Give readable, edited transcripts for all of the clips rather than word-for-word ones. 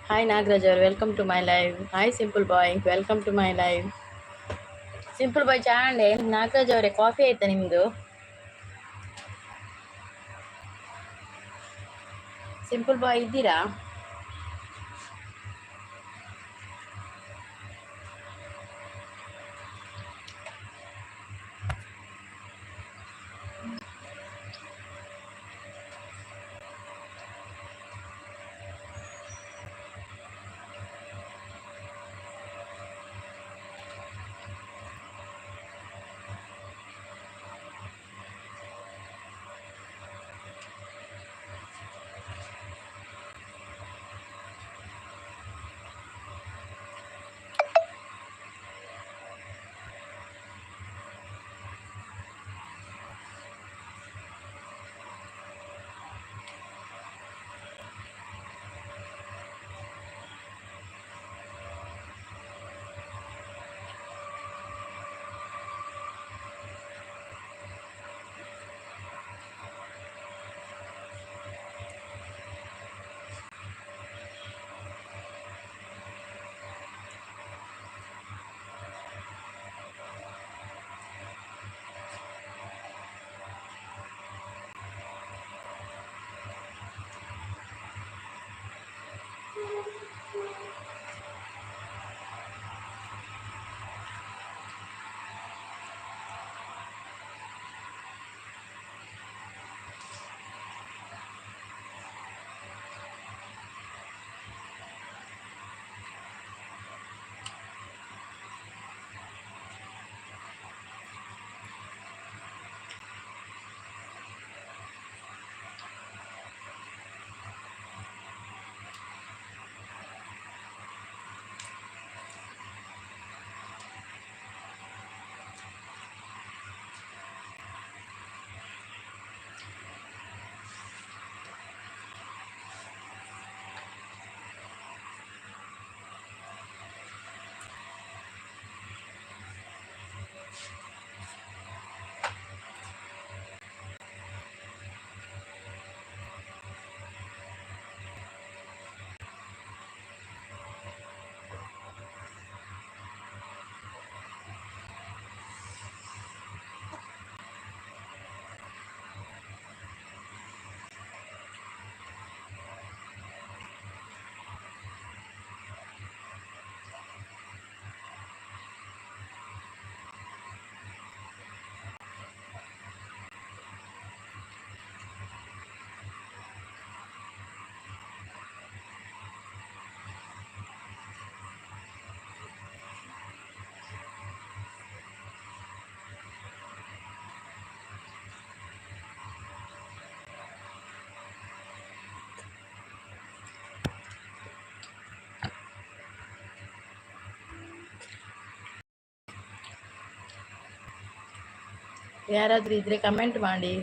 Hi Nagaraj ಅವರು, welcome to my live. Hi simple boy, welcome to my live. Simple boy ಚಾಂಡೆ. Nagaraj ಅವರೇ, coffee ಆಯ್ತಾ ನಿಮ್ಮದು? Simple boy ಇದ್ದೀರಾ? ಯಾರಾದರೂ ಇದ್ರೆ ಕಮೆಂಟ್ ಮಾಡಿ.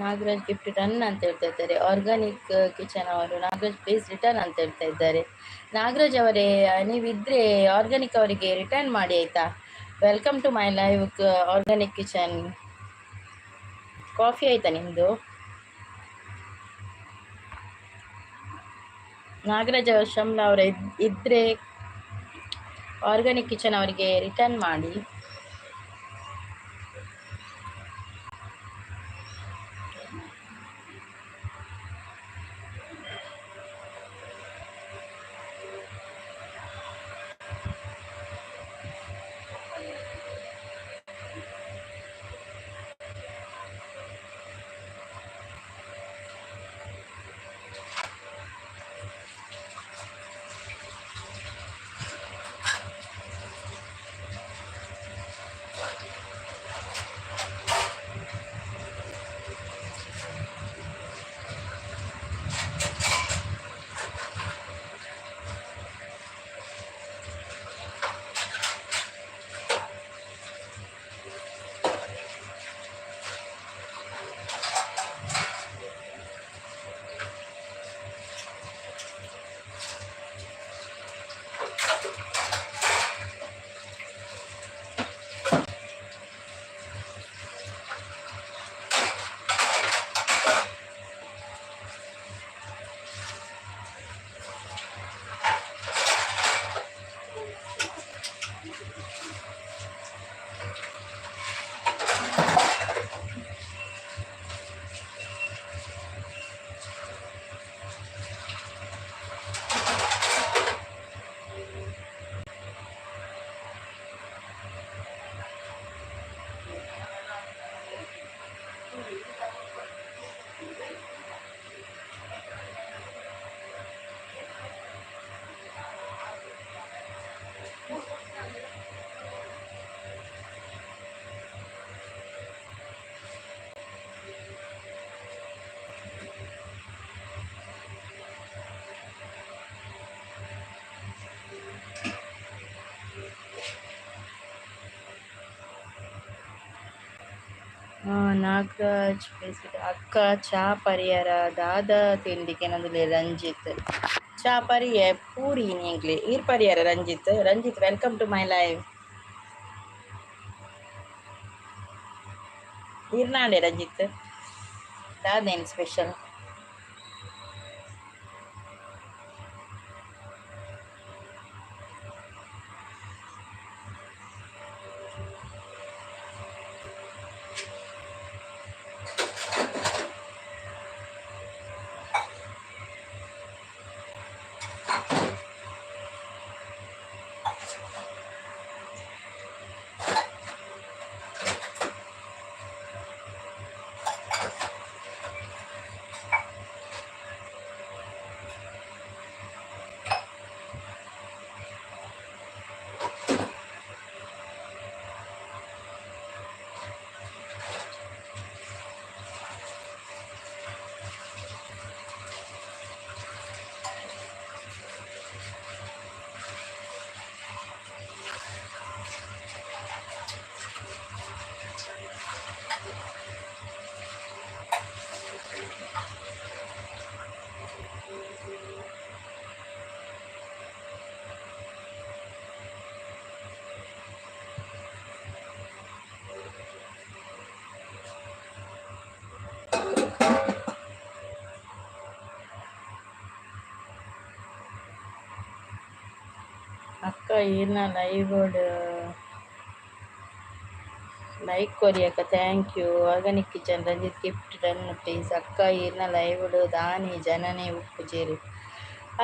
ನಾಗರಾಜ್ ಗಿಫ್ಟ್ ಡನ್ ಅಂತ ಹೇಳ್ತಾ ಇದ್ದಾರೆ. ಆರ್ಗಾನಿಕ್ ಕಿಚನ್ ಅವರು ನಾಗರಾಜ್ ಪ್ಲೀಸ್ ರಿಟರ್ನ್ ಅಂತ ಹೇಳ್ತಾ ಇದ್ದಾರೆ. ನಾಗರಾಜ್ ಅವರೇ, ನೀವಿದ್ದರೆ ಆರ್ಗಾನಿಕ್ ಅವರಿಗೆ ರಿಟರ್ನ್ ಮಾಡಿ ಆಯಿತಾ. Welcome to my live organic kitchen. Coffee ಆಯಿತಾ ನಿಮ್ಮದು? ನಾಗರಾಜ್ ಅವರು, ಶಮ್ಲಾ ಅವರ ಇದ್ದರೆ ಆರ್ಗಾನಿಕ್ ಕಿಚನ್ ಅವರಿಗೆ ರಿಟರ್ನ್ ಮಾಡಿ. ನಾಗರಾಜ್ ಪ್ಲೀಸ್. ಅಕ್ಕ ಚಾ ಪರಿಯರ ದಾದ ತಿಂಡಿಗೆ ನಂದುಲೆ ರಂಜಿತ್ ಚಾ ಪರಿಯ ಪೂರಿ ನೀಂಗ್ಲಿ ಈರ್ ಪರಿಯರ Ranjith. Ranjith welcome to my live. ಈರ್ನಾಡೆ ರಂಜಿತ್ ದಾದೇನು ಸ್ಪೆಷಲ್? ಅಕ್ಕ ಈರ್ನ ಲೈವ್ ಲೈಕ್ ಕೊರಿ ಅಕ್ಕ, thank you. Organic kitchen Ranjith gift done please. ಅಕ್ಕ ಈರ್ನ ಲೈವ್ ದಾನಿ ಜನನೇ ಉಪ್ಪು ಜೇರಿ.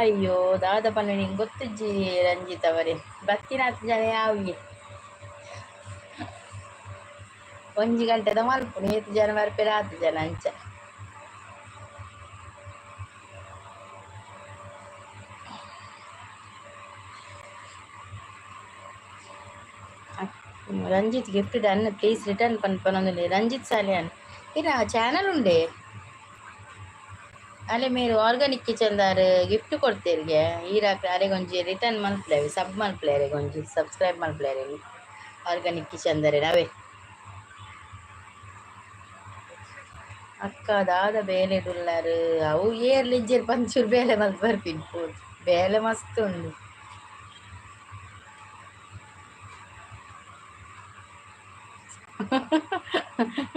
ಅಯ್ಯೋ ದಾದ ಪನ್ನೆ ನಿಂಗೆ ಗೊತ್ತಿಜ್ಜಿ ರಂಜಿತ್ ಅವರೇ, ಬತ್ತಿನಾತ್ ಜನ ಯಾವಿ ಒಂಜಿ ಗಂಟೆದ ಮಲ್ಪುನು ಏತ್ ಜನ ಬರ್ಪೆರ್ ಆತ್ ಜನ ಅಂಚ. Ranjith gift done please return ಪನ್ಪನೊಂದುಲ್ಲೆ Ranjith Salian ಇರ ಚಾನಲ್ ಉಂಡೆ ಅಲ್ಲೇ మీరు ಆರ್ಗಾನಿಕ್ ಕಿಚನ್ ದಾರ್ ಗಿಫ್ಟ್ ಕೊಡ್ತೀರಿಗೆ ಈರಾಕ್ ಅರೆಗೊಂಜಿ ರಿಟರ್ನ್ ಮಲ್ಪುಲೆ ಸಬ್ ಮಲ್ಪುಲೆ ಅರೆಗೊಂಜಿ ಸಬ್ಸ್ಕ್ರೈಬ್ ಮಲ್ಪುಲೆ ಆರ್ಗಾನಿಕ್ ಕಿಚನ್ ದಾರೆ ನಾವೇ. ಅಕ್ಕ ದಾದ ಬೇಲೆಡುಲ್ಲಾರು ಅವು ಏರ್ಲಿಜ್ಜೆರ್ ಪಂಚೂರು ಬೇಲೆ ಮಲ್ತ್ ಬರ್ಪಿನ್ ಪೋದು ಬೇಲೆ ಮಸ್ತ್ ಉಂಡು.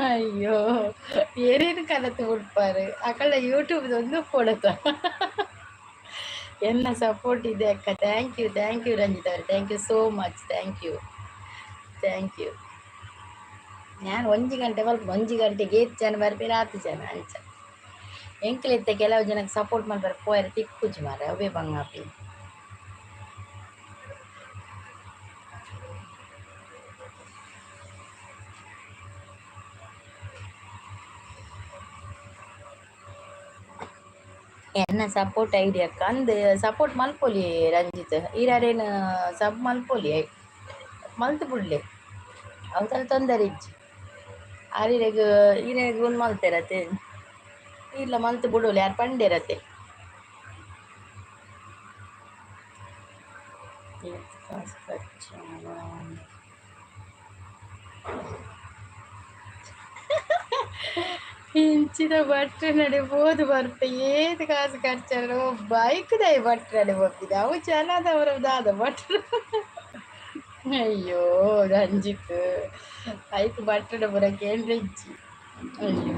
ಅಯ್ಯೋ, ಏನೇನು ಕನತು ಬಿಡ್ಪಾರು ಅಕಳ ಯೂಟ್ಯೂಬ್ ಒಂದು ಪೊಡತ. ಎನ್ನ ಸಪೋರ್ಟ್ ಇದೆ ಅಕ್ಕ. Thank you, thank you Ranjith ಅವರೇ. Thank you so much. Thank you, thank you. ನಾನು ಒಂಜಿ ಗಂಟೆ ಬಲ್ಪ, ಒಂಜಿ ಗಂಟೆಗೆ ಏತ್ ಜನ ಬರ್ಪೇರು ಆತು ಜನ ಅಂಚ. ಎಂಕ್ಲೆತ್ತೆ ಕೆಲವು ಜನಕ್ಕೆ ಸಪೋರ್ಟ್ ಮಲ್ಪರೆ ಪೋಯರೆ ತಿಕ್ಕುಜಿ ಮಾರ್ರೆ, ಅವೇ ಬಂಗಾಪಿ. ಎನ್ನ ಸಪೋರ್ಟ್ ಐಡಿ ಅಕ್ಕ ಅಂದ್ ಸಪೋರ್ಟ್ ಮಲ್ಪೊಲಿ ರಂಜಿತ್. ಈರಾರೇನು ಸಬ್ ಮಲ್ಪೊಲಿ, ಮಲ್ತ್ ಬುಡ್ಲೆ, ಅವು ತೊಂದರೆ ಇಜ್ಜಿ. ಆರಿರೆಗ್ ಈರೆಗ್ ಉಂದು ಮಲ್ತೆರತೆ, ಇಲ್ಲ ಮಲ್ತ್ ಬುಡೋಲಿ ಯಾರು ಪಂಡೇರತೆ. ಇಂಚಿನ ಬಟ್ರೆ ನಡೆ ಪೋದು ಬರ್ಪೆ, ಏತ್ ಕಾಸು ಖರ್ಚಾಂಡ ಬೈಕ್ ದೈ ಬಟ್ರೆ ನಡೆ ಪೋಪಿದ ಅವು ಜನದವರ ದಾದ ಭಟ್ರು. ಅಯ್ಯೋ ರಂಜಿತ್, ಐಕ್ ಬಟ್ರೆಡ ಪೂರ ಕೇಂದ್ರ ಇಜ್ಜಿ. ಅಯ್ಯೋ,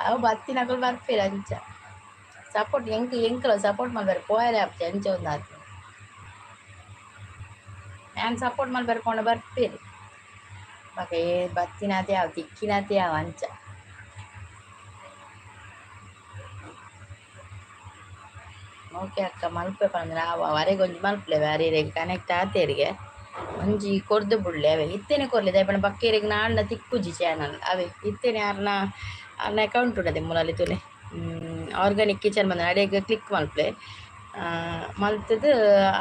ಅವು ಬತ್ತಿನಕುಲು ಬರ್ಪೆರ್ ಅಂಚ ಸಪೋರ್ಟ್ ಎಂಕ್ ಎಂಕ್ಲ ಸಪೋರ್ಟ್ ಮಲ್ಪೆರೆ ಪೋಯರೆ ಆಪುಜಿ ಅಂಚ ಒಂದಾತು. ಯಾನ್ ಸಪೋರ್ಟ್ ಮಲ್ಪೆರೆ ಪೋಂಡ ಬರ್ಪೆರ್, ಬೊಕ ಏ ಬತ್ತಿನಾತೆ ಆವು ತಿಕ್ಕಿನಾತೆ ಆವು ಅಂಚ. ಓಕೆ ಅಕ್ಕ ಮಲ್ಪೆ ಪಂದ್ರ ಅವು ಅರೆಗ್ ಒಂಜಿ ಮಲ್ಪುಲೆ, ಅರೆಗ್ ಕನೆಕ್ಟ್ ಆತೇರಿಗೆ ಒಂಜಿ ಕೊರ್ದು ಬುಡ್ಲೆ. ಅವೆ ಇತ್ತೇನೆ ಕೊರ್ಲೆ ದಾಯೆ ಪಂಡ ಬಕ್ಕೇರಿಗೆ ನಾಂಡ ತಿಕ್ಕುಜಿ ಚಾನಲ್. ಅವೆ ಇತ್ತೇನೆ ಆರ್ನ ಆರ್ನ ಅಕೌಂಟ್ ಉಂಡದೆ ಮೂಲಲ್ಲಿ ತೂಲೆ ಆರ್ಗಾನಿಕ್ ಕಿಚನ್ ಬಂದ ಅಡೆಗ್ ಕ್ಲಿಕ್ ಮಲ್ಪುಲೆ. ಮಲ್ತುದು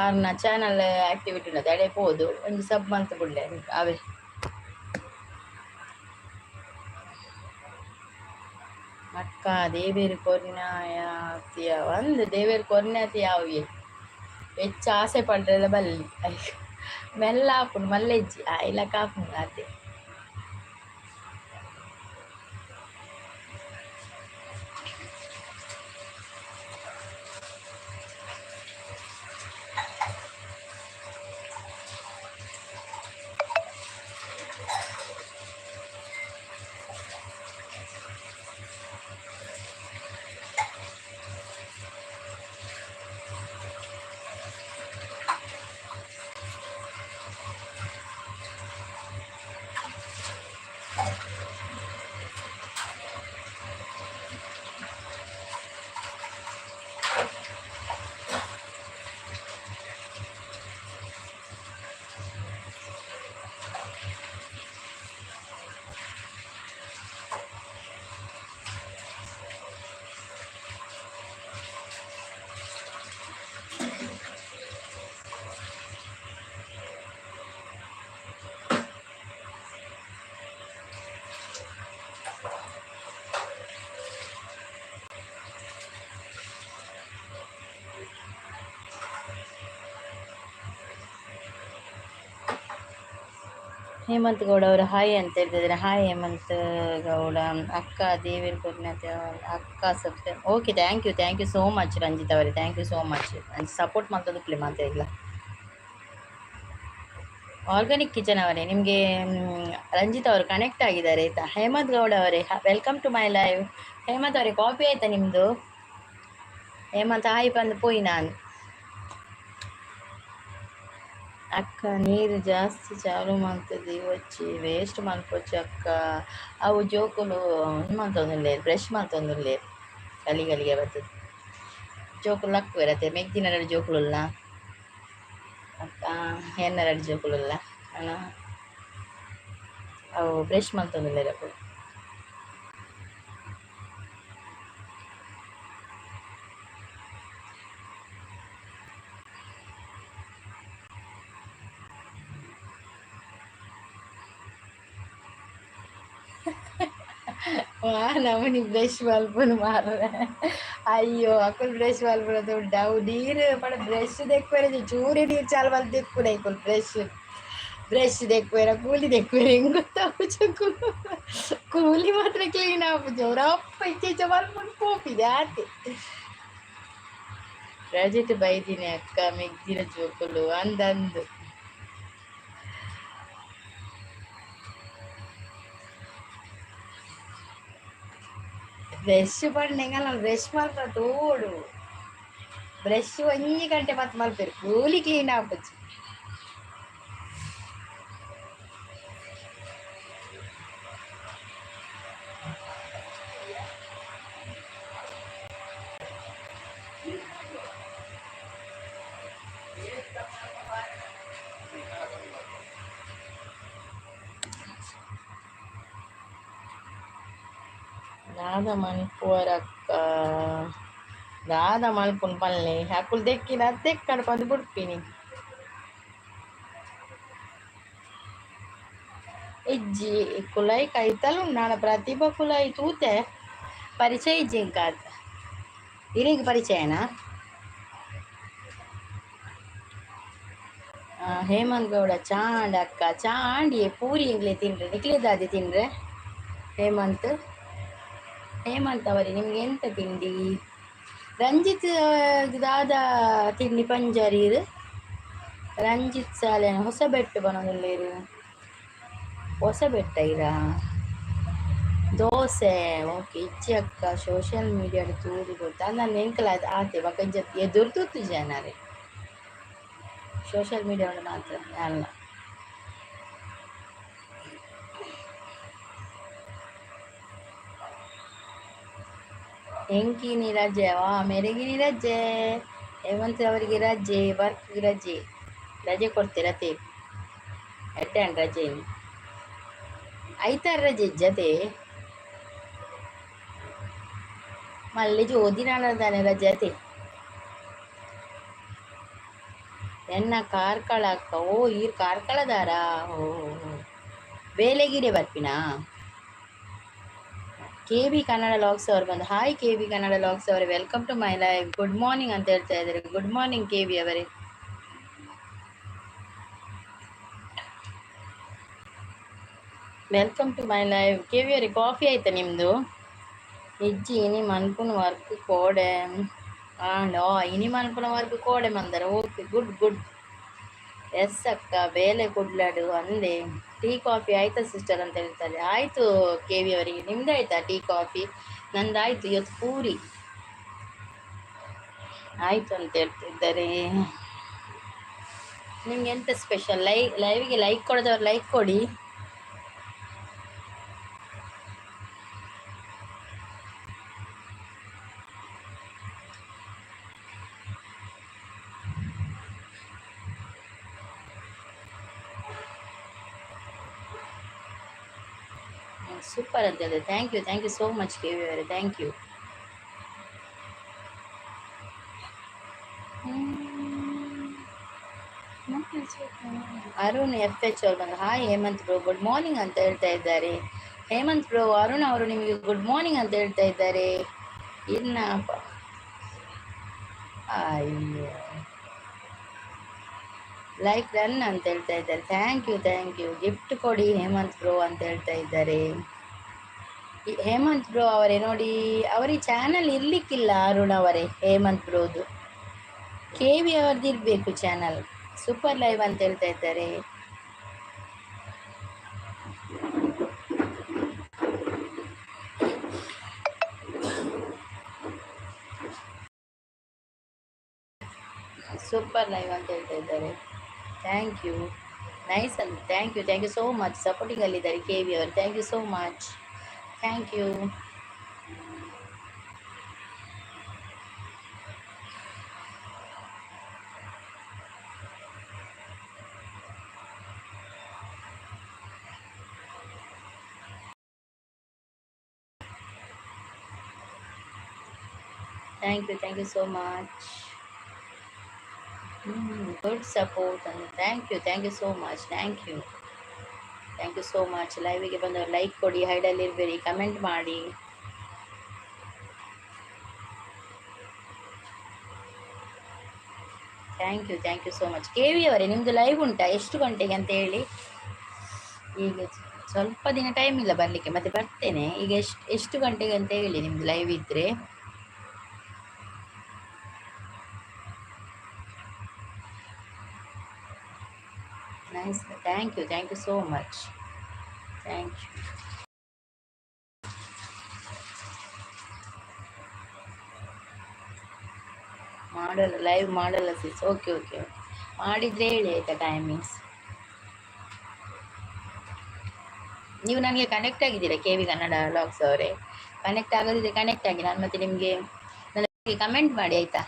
ಆರ್ನ ಚಾನಲ್ ಆಕ್ಟಿವಿಟಿ ಉಂಡದೆ ಅಡೆ ಪೋದು ಒಂಜಿ ಸಬ್ ಮಲ್ತ್ ಬುಡ್ಲೆ ಅವೆ. ಅಕ್ಕ ದೇವೇರು ಕೊರ್ನಾಯತಿಯ ಒಂದು ದೇವೇರು ಕೊರ್ನಾತಿ ಯಾವ್ಯೆ ಹೆಚ್ಚು ಆಸೆ ಪಡ್ರೆಲ್ಲ ಬಲ್ಲಿ ಮೆಲ್ಲ ಆಪುಂಡು ಮಲ್ಲೆ ಇಜ್ಜಿ ಆಯ್ಲಕ ಆಪುಂಡು ಆತೆ. ಹೇಮಂತ್ ಗೌಡ ಅವರು ಹಾಯ್ ಅಂತ ಹೇಳ್ತಿದ್ದಾರೆ. ಹಾಯ್ ಹೇಮಂತ್ ಗೌಡ. ಅಕ್ಕ ದೇವೇರ್ ಕೊರ್ನಾಥ ಅಕ್ಕ subscribe. Okay, thank you, thank you so much Ranjith ಅವರೇ. Thank you so much. Support ಮಾಡ್ತದಕ್ಕೆ ಮಾತಾಡಿಲ್ಲ. ಆರ್ಗಾನಿಕ್ ಕಿಚನ್ ಅವರೇ, ನಿಮಗೆ ರಂಜಿತ್ ಅವರು ಕನೆಕ್ಟ್ ಆಗಿದ್ದಾರೆ ಆಯಿತಾ. ಹೇಮಂತ್ ಗೌಡ ಅವರೇ, welcome to my live. Hemant ಅವರೇ, ಕಾಫಿ ಆಯಿತಾ ನಿಮ್ಮದು? ಹೇಮಂತ್ ಹಾಯ್ ಬಂದು ಪೋಯಿ ನಾನು. ಅಕ್ಕ ನೀರು ಜಾಸ್ತಿ ಚಾಲು ಮಲ್ತುದು ಒಚ್ಚಿ ವೇಸ್ಟ್ ಮಲ್ಪೊಚ್ಚಿ ಅಕ್ಕ. ಅವು ಜೋಕುಲು ಉಂದು ಮಲ್ತೊಂದುಲ್ಲೆರ್, ಬ್ರಷ್ ಮಲ್ತೊಂದುಲ್ಲೆರ್ ಗಲಿ ಗಲಿಗೆ ಬತ್ತುದು. ಜೋಕುಲು ಲಕ್ಕುವೆರ್ ಅತ್ತೆ ಮೆಗ್ದಿನ ರಡ್ಡ್ ಜೋಕುಲುಲ್ಲ ಅಕ್ಕ, ಎನ್ನ ರಡ್ಡ್ ಜೋಕುಲುಲ್ಲ ಅನ ಅವು ಬ್ರಷ್ ಮಲ್ತೊಂದುಲ್ಲೆರ್ ಅಕುಲು. ನಮೂನಿ ಬ್ರಷ್ ಮಲ್ಪುನು ಮಾರ್ರೆ. ಅಯ್ಯೋ, ಅಕುಲು ಬ್ರಷ್ ಮಲ್ಪುನ ಉಂಡು. ಅವು ನೀರು ಪಂಡ ಬ್ರಷ್ ದೆಕ್ಕುವೆರೆ, ಚೂರಿ ನೀರು ಚಾಲು ಮಲ್ತ್ ದೆಕ್ಕುನೆ ಐಕುಲು ಬ್ರಷ್. ಬ್ರಷ್ ದೆಕ್ವೇರ ಕೂಲಿ ದೆಕ್ವೇರ ಹೆಂಗ್ ಗೊತ್ತಾಪುಜ. ಕೂಲಿ ಮಾತ್ರ ಕ್ಲೀನ್ ಆಪುಜ ಅವ್ರ ಅಪ್ಪ ಇಚ್ಚೆ ಇಚ್ಚೆ ಮಲ್ಪುಂಡು ಪೋಪಿದೆ ಆತೆ. ರಜೆಟ್ ಬೈದಿನಿ ಅಕ್ಕ ಮೆಗ್ದಿನ ಜೋಕುಲು ಅಂದಂದು. ಬ್ರಷ್ ಪಂಡ ಬ್ರಷ್ ಮಲ್ಪ ತೋಡು ಬ್ರಷ್ ಒಂಜಿ ಗಂಟೆ ಪತ್ತು ಮಲ್ಪೆರು ಕೂಲಿ ಕ್ಲೀನ್ ಆಪುಜಿ. ದಾದ ಮನ್ಪುವರಕ್ಕ ದಾದ ಮಲ್ಪುನ್ ಪಲ್ಲೆ ಅಕುಲು ದೆಕ್ಕಿನ ದೆಕ್ಕಡ್ ಪಂದ್ ಬುಡ್ಪಿನಿ. ಇಜ್ಜಿ ಕುಲಾಯಿ ಕೈತಲ್ ಉಂಡು ಪ್ರತಿಭಾ ಕುಲಾಯಿ ತೂತೆ ಪರಿಚಯ ಇಜ್ಜಿ ಎಂಕಾತ್. ಇರೆಗ್ ಪರಿಚಯನಾ? ಹೇಮಂತ್ ಗೌಡ ಚಾಂಡ್ ಅಕ್ಕ ಚಾಂಡಿಯೇ ಪೂರಿ ಎಂಗ್ಲೆ ತಿನ್ರೆ ನಿಕ್ಲೆ ದಾದೆ ತಿನ್ರೆ ಹೇಮಂತ್? ಹೇಮಂತ್ ಅವರೇ ನಿಮ್ಗೆ ಎಂತ ತಿಂಡಿ? ರಂಜಿತ್ ದಾದ ತಿಂಡಿ ಪಂಜಾರಿ ರಂಜಿತ್ ಸಾಲೆ ಹೊಸಬೆಟ್ಟು ಬನೊಂದುಲ್ಲೆರ್ ಹೊಸಬೆಟ್ಟ ಇರಾ? ದೋಸೆ ಓಕೆ. ಇಜ್ಜಿ ಅಕ್ಕ ಸೋಷಿಯಲ್ ಮೀಡಿಯಾಡ್ ತೂದು ಗೊತ್ತಾ ನಾನು ಎಂಕಲ ಆತೆ ಬೊಕ ಇಂಚ ಎದುರು ತೂತುಜಿ ಯಾನ್ ಸೋಷಿಯಲ್ ಮೀಡಿಯಾ ಮಾತ್ರ ಅಲ್ಲ. ಎಂಕಿನಿ ರಜೆ ವಾ ಮೆರೆಗಿನಿ ರಜೆ ಹೇಮಂತ್ ಅವರಿಗೆ ರಜೆ ವರ್ಕ್ ರಜೆ ರಜೆ ಕೊಡ್ತೀರತೆ ಎಡ್ಡೆ ರಜೆ ಐತಾರ ರಜೆ ಇಜ್ಜತೆ ಮಲ್ಲೆ ಜೋದಿನಾಳದಾನೆ ರಜೆ ಅತೆ. ಎನ್ನ ಕಾರ್ಕಳ ಅಕ್ಕ ಓ ಈರ್ ಕಾರ್ಕಳದಾರಾ? ಓ ಬೇಲೆಗಿಡೆ ಬರ್ಪಿನಾ? ಕೆ ಬಿ ಕನ್ನಡ ಲಾಗ್ಸ್ ಅವರು ಬಂದು hi K B Kannada logs ಅವರೇ welcome to my live good morning ಅಂತ ಹೇಳ್ತಾ ಇದ್ದಾರೆ. ಗುಡ್ ಮಾರ್ನಿಂಗ್ ಕೆ ಬಿ ಅವರೇ. Welcome to my live K V ಅವರೇ. ಕಾಫಿ ಆಯ್ತಾ ನಿಮ್ಮದು? ಇಜ್ಜಿ ಇನಿ ಮನ್ಪುನ ವರ್ಕ್ ಕೋಡೆ ಆಂಡ್ ಇನಿ ಮನ್ಪುನ ವರ್ಕ್ ಕೋಡೆ ಮಂದರ. Okay good good. ಎಸ್ ಅಕ್ಕ ಬೇಲೆ ಕುಡ್ಲಾಡು ಅಂದೆ. ಟೀ ಕಾಫಿ ಆಯ್ತಾ ಸಿಸ್ಟರ್ ಅಂತ ಹೇಳ್ತಾರೆ. ಆಯಿತು ಕೆ ವಿ ಅವರಿಗೆ. ನಿಮ್ದು ಆಯ್ತಾ ಟೀ ಕಾಫಿ? ನಂದಾಯ್ತು ಇವತ್ತು ಪೂರಿ ಆಯಿತು ಅಂತ ಹೇಳ್ತಿದ್ದಾರೆ. ನಿಮ್ಗೆ ಎಂತ ಸ್ಪೆಷಲ್? ಲೈವಿಗೆ ಲೈಕ್ ಕೊಡದವ್ರು ಲೈಕ್ ಕೊಡಿ. ಸೂಪರ್ ಅಂತ ಹೇಳಿದೆ. Thank you thank you so much K V ಅವರೇ, thank you. Arun F H ಅವ್ರು ಬಂದು hi Hemanth bro good morning ಅಂತ ಹೇಳ್ತಾ ಇದ್ದಾರೆ. ಹೇಮಂತ್ ಬ್ರೋ ಅರುಣ್ ಅವರು ನಿಮಗೆ ಗುಡ್ ಮಾರ್ನಿಂಗ್ ಅಂತ ಹೇಳ್ತಾ ಇದ್ದಾರೆ. ಇನ್ನ ಅಯ್ಯೋ ಲೈಕ್ ಡನ್ ಅಂತ ಹೇಳ್ತಾ ಇದ್ದಾರೆ. Thank you thank you. Gift ಕೊಡಿ ಹೇಮಂತ್ ಬ್ರೋ ಅಂತ ಹೇಳ್ತಾ ಇದ್ದಾರೆ. ಹೇಮಂತ್ ಬ್ರೋ ಅವರೇ ನೋಡಿ, ಅವರಿಗೆ ಚಾನಲ್ ಇರಲಿಕ್ಕಿಲ್ಲ ಅರುಣ್ ಅವರೇ. ಹೇಮಂತ್ ಬ್ರೋದು ಕೆ ವಿ ಅವ್ರದ್ದು ಇರಬೇಕು ಚಾನಲ್. ಸೂಪರ್ ಲೈವ್ ಅಂತ ಹೇಳ್ತಾ ಇದ್ದಾರೆ. ಸೂಪರ್ ಲೈವ್ ಅಂತ ಹೇಳ್ತಾ ಇದ್ದಾರೆ. Thank you nice ಅಂತ thank you thank you so much. ಸಪೋರ್ಟಿಂಗಲ್ಲಿದ್ದಾರೆ K V ಅವರು. Thank you so much, thank you. Thank you thank you so much. Good support and thank you thank you so much. Thank you thank you so much. ಲೈವಿಗೆ ಬಂದವರು like ಕೊಡಿ, ಹೈಡಲ್ಲಿ ಇರಬೇಡಿ, comment ಮಾಡಿ. Thank you, thank you so much. K V ಅವರೇ, ನಿಮ್ಮದು live ಉಂಟಾ? ಎಷ್ಟು ಗಂಟೆಗೆ ಅಂತ ಹೇಳಿ. ಈಗ ಸ್ವಲ್ಪ ದಿನ ಟೈಮ್ ಇಲ್ಲ ಬರಲಿಕ್ಕೆ, ಮತ್ತೆ ಬರ್ತೇನೆ. ಈಗ ಎಷ್ಟು ಎಷ್ಟು ಗಂಟೆಗೆ ಅಂತ ಹೇಳಿ ನಿಮ್ಮದು ಲೈವ್ ಇದ್ದರೆ. Nice, thank you, thank you so much, thank you. ಮಾಡಲ್ಲ ಲೈವ್ ಮಾಡಲ್ಲ ಸಿಸ್. ಓಕೆ ಓಕೆ ಓಕೆ, ಮಾಡಿದರೆ ಹೇಳಿ ಆಯಿತಾ ಟೈಮಿಂಗ್ಸ್. ನೀವು ನನಗೆ ಕನೆಕ್ಟ್ ಆಗಿದ್ದೀರಾ ಕೆ ವಿ ಕನ್ನಡ ವ್ಲಾಗ್ಸ್ ಅವರೇ? ಕನೆಕ್ಟ್ ಆಗೋದಿದ್ರೆ ಕನೆಕ್ಟ್ ಆಗಿ, ನಾನು ಮತ್ತೆ ನಿಮಗೆ ನನಗೆ ಕಮೆಂಟ್ ಮಾಡಿ ಆಯಿತಾ.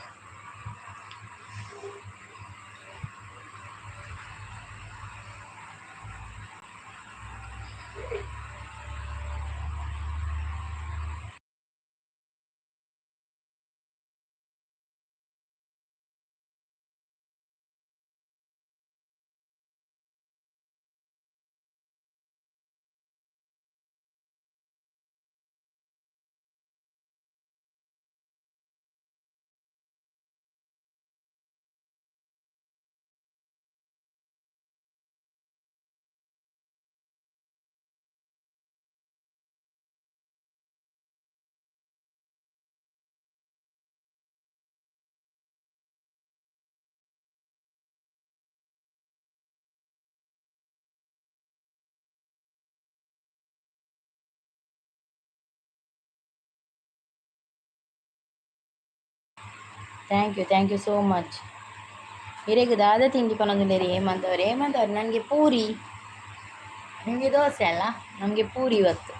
Thank you, thank you so much. ಇರೆಗ್ ದಾದ ತಿಂಡಿ ಪನೊಂದುಲ್ಲೆರ್ ಹೇಮಂತ್ ಅವರು? ಹೇಮಂತ್ ಅವರು, ನನಗೆ ಪೂರಿ, ನಿಮಗೆ ದೋಸೆ ಅಲ್ಲ? ನಮಗೆ ಪೂರಿ ಇವತ್ತು.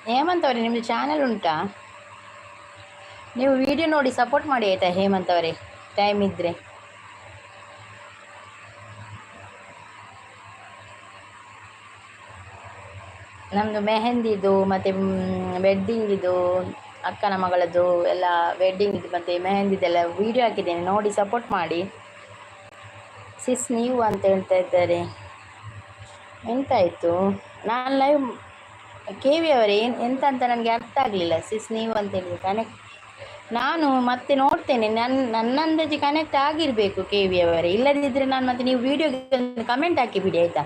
ಹೇಮಂತ್ ಅವರೇ, ನಿಮ್ಮದು ಚಾನಲ್ ಉಂಟಾ? ನೀವು ವಿಡಿಯೋ ನೋಡಿ ಸಪೋರ್ಟ್ ಮಾಡಿ ಆಯಿತಾ ಹೇಮಂತ್ ಅವರೇ, ಟೈಮ್ ಇದ್ದರೆ. ನಮ್ಮದು ಮೆಹಂದಿದು ಮತ್ತು ವೆಡ್ಡಿಂಗಿದು, ಅಕ್ಕನ ಮಗಳದ್ದು ಎಲ್ಲ ವೆಡ್ಡಿಂಗಿದು ಮತ್ತು ಮೆಹಂದಿದೆಲ್ಲ ವೀಡಿಯೋ ಹಾಕಿದ್ದೇನೆ, ನೋಡಿ ಸಪೋರ್ಟ್ ಮಾಡಿ. ಸಿಸ್ ನೀವು ಅಂತ ಹೇಳ್ತಾ ಇದ್ದಾರೆ. ಎಂತಾಯಿತು? ನಾನು ಲೈವ್ ಕೆ ವಿ ಅವರೇ, ಏನು ಎಂತ ಅಂತ ನನಗೆ ಅರ್ಥ ಆಗಲಿಲ್ಲ. ಸಿಸ್ ನೀವು ಅಂತ ಹೇಳಿದ್ರೆ ಕನೆಕ್ಟ್, ನಾನು ಮತ್ತೆ ನೋಡ್ತೇನೆ. ನನ್ನ ನನ್ನ ಅಂದಾಜು ಕನೆಕ್ಟ್ ಆಗಿರಬೇಕು ಕೆ ವಿ ಅವರೇ. ಇಲ್ಲದಿದ್ದರೆ ನಾನು ಮತ್ತೆ ನೀವು ವೀಡಿಯೋಗೆ ಕಮೆಂಟ್ ಹಾಕಿಬಿಡಿ ಆಯಿತಾ.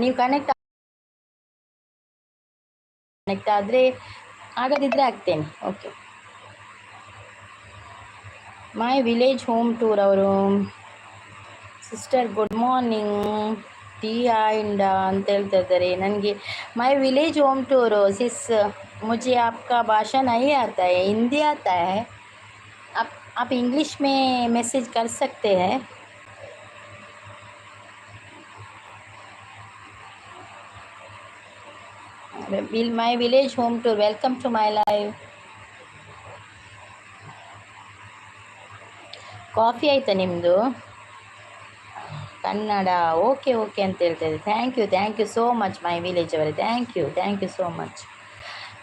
ನೀವು ಕನೆಕ್ಟ್ ಕನೆಕ್ಟ್ ಆದರೆ, ಆಗದಿದ್ದರೆ ಹಾಕ್ತೇನೆ. Okay, my village home tour ಅವರು, ಸಿಸ್ಟರ್ ಗುಡ್ ಮಾರ್ನಿಂಗ್, ಟೀ ಆಯಿಂಡ ಅಂತ ಹೇಳ್ತಾ ಇದ್ದಾರೆ ನನಗೆ. My village home tour sis, मुझे आपका भाषा नहीं आता है, हिंदी आता है। आप इंग्लिश में मैसेज कर सकते हैं। My village home tour, welcome to my live. Coffee ಆಯಿತಾ ನಿಮ್ಮದು? ಕನ್ನಡ ಓಕೆ ಓಕೆ ಅಂತ ಹೇಳ್ತಾ ಇದ್ದೆ. Thank you, thank you so much my village ಅವರೇ. Thank you, thank you so much.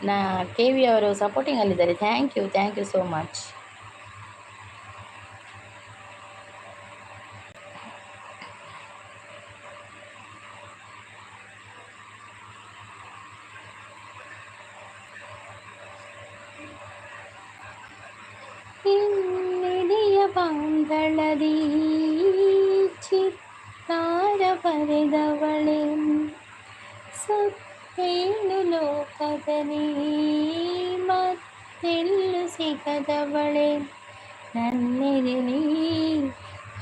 ನಾ ಕೆ ವಿ ಅವರು ಸಪೋರ್ಟಿಂಗಲ್ಲಿದ್ದಾರೆ. Thank you, thank you so much. ಹಿನ್ನೆಡೆಯ ಬಾಂಧಳದಿ ಚಿತ್ತಾರ ಬರೆದವಳೆ, ಸುತ್ತೇಳು ಲೋಕದಲ್ಲಿ ಮತ್ತೆಲ್ಲು ಸಿಗದವಳೆ, ನನ್ನೆದೆಲಿ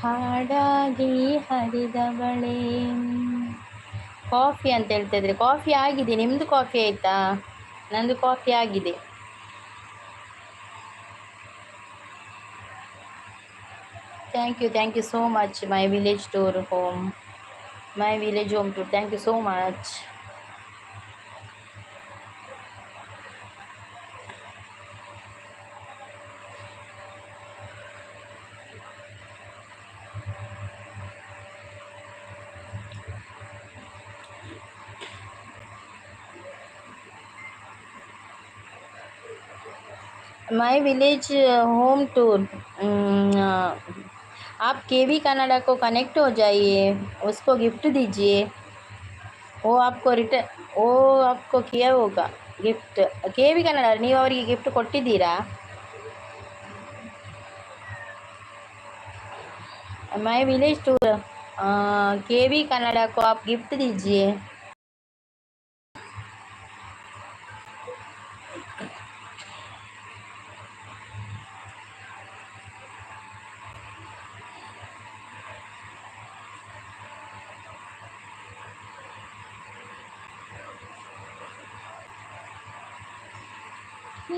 ಹಾಡಾಗಿ ಹರಿದವಳೆ. ಕಾಫಿ ಅಂತ ಹೇಳ್ತಾ ಇದ್ರೆ, ಕಾಫಿ ಆಗಿದೆ. ನಿಮ್ಮದು ಕಾಫಿ ಆಯಿತಾ? ನಂದು ಕಾಫಿ ಆಗಿದೆ. Thank you, thank you so much my village tour home, my village home tour, thank you so much. My village home tour, आप केवी कनाडा को कनेक्ट हो जाइए, उसको गिफ्ट दीजिए। वो आपको रिटर्न, वो आपको किया होगा ಗಿಫ್ಟ್. ಕೆ ವಿ ಕನ್ನಡ, ನೀವು ಅವರಿಗೆ ಗಿಫ್ಟ್ ಕೊಟ್ಟಿದ್ದೀರಾ? My village tour, K V Kannada को आप गिफ्ट दीजिए।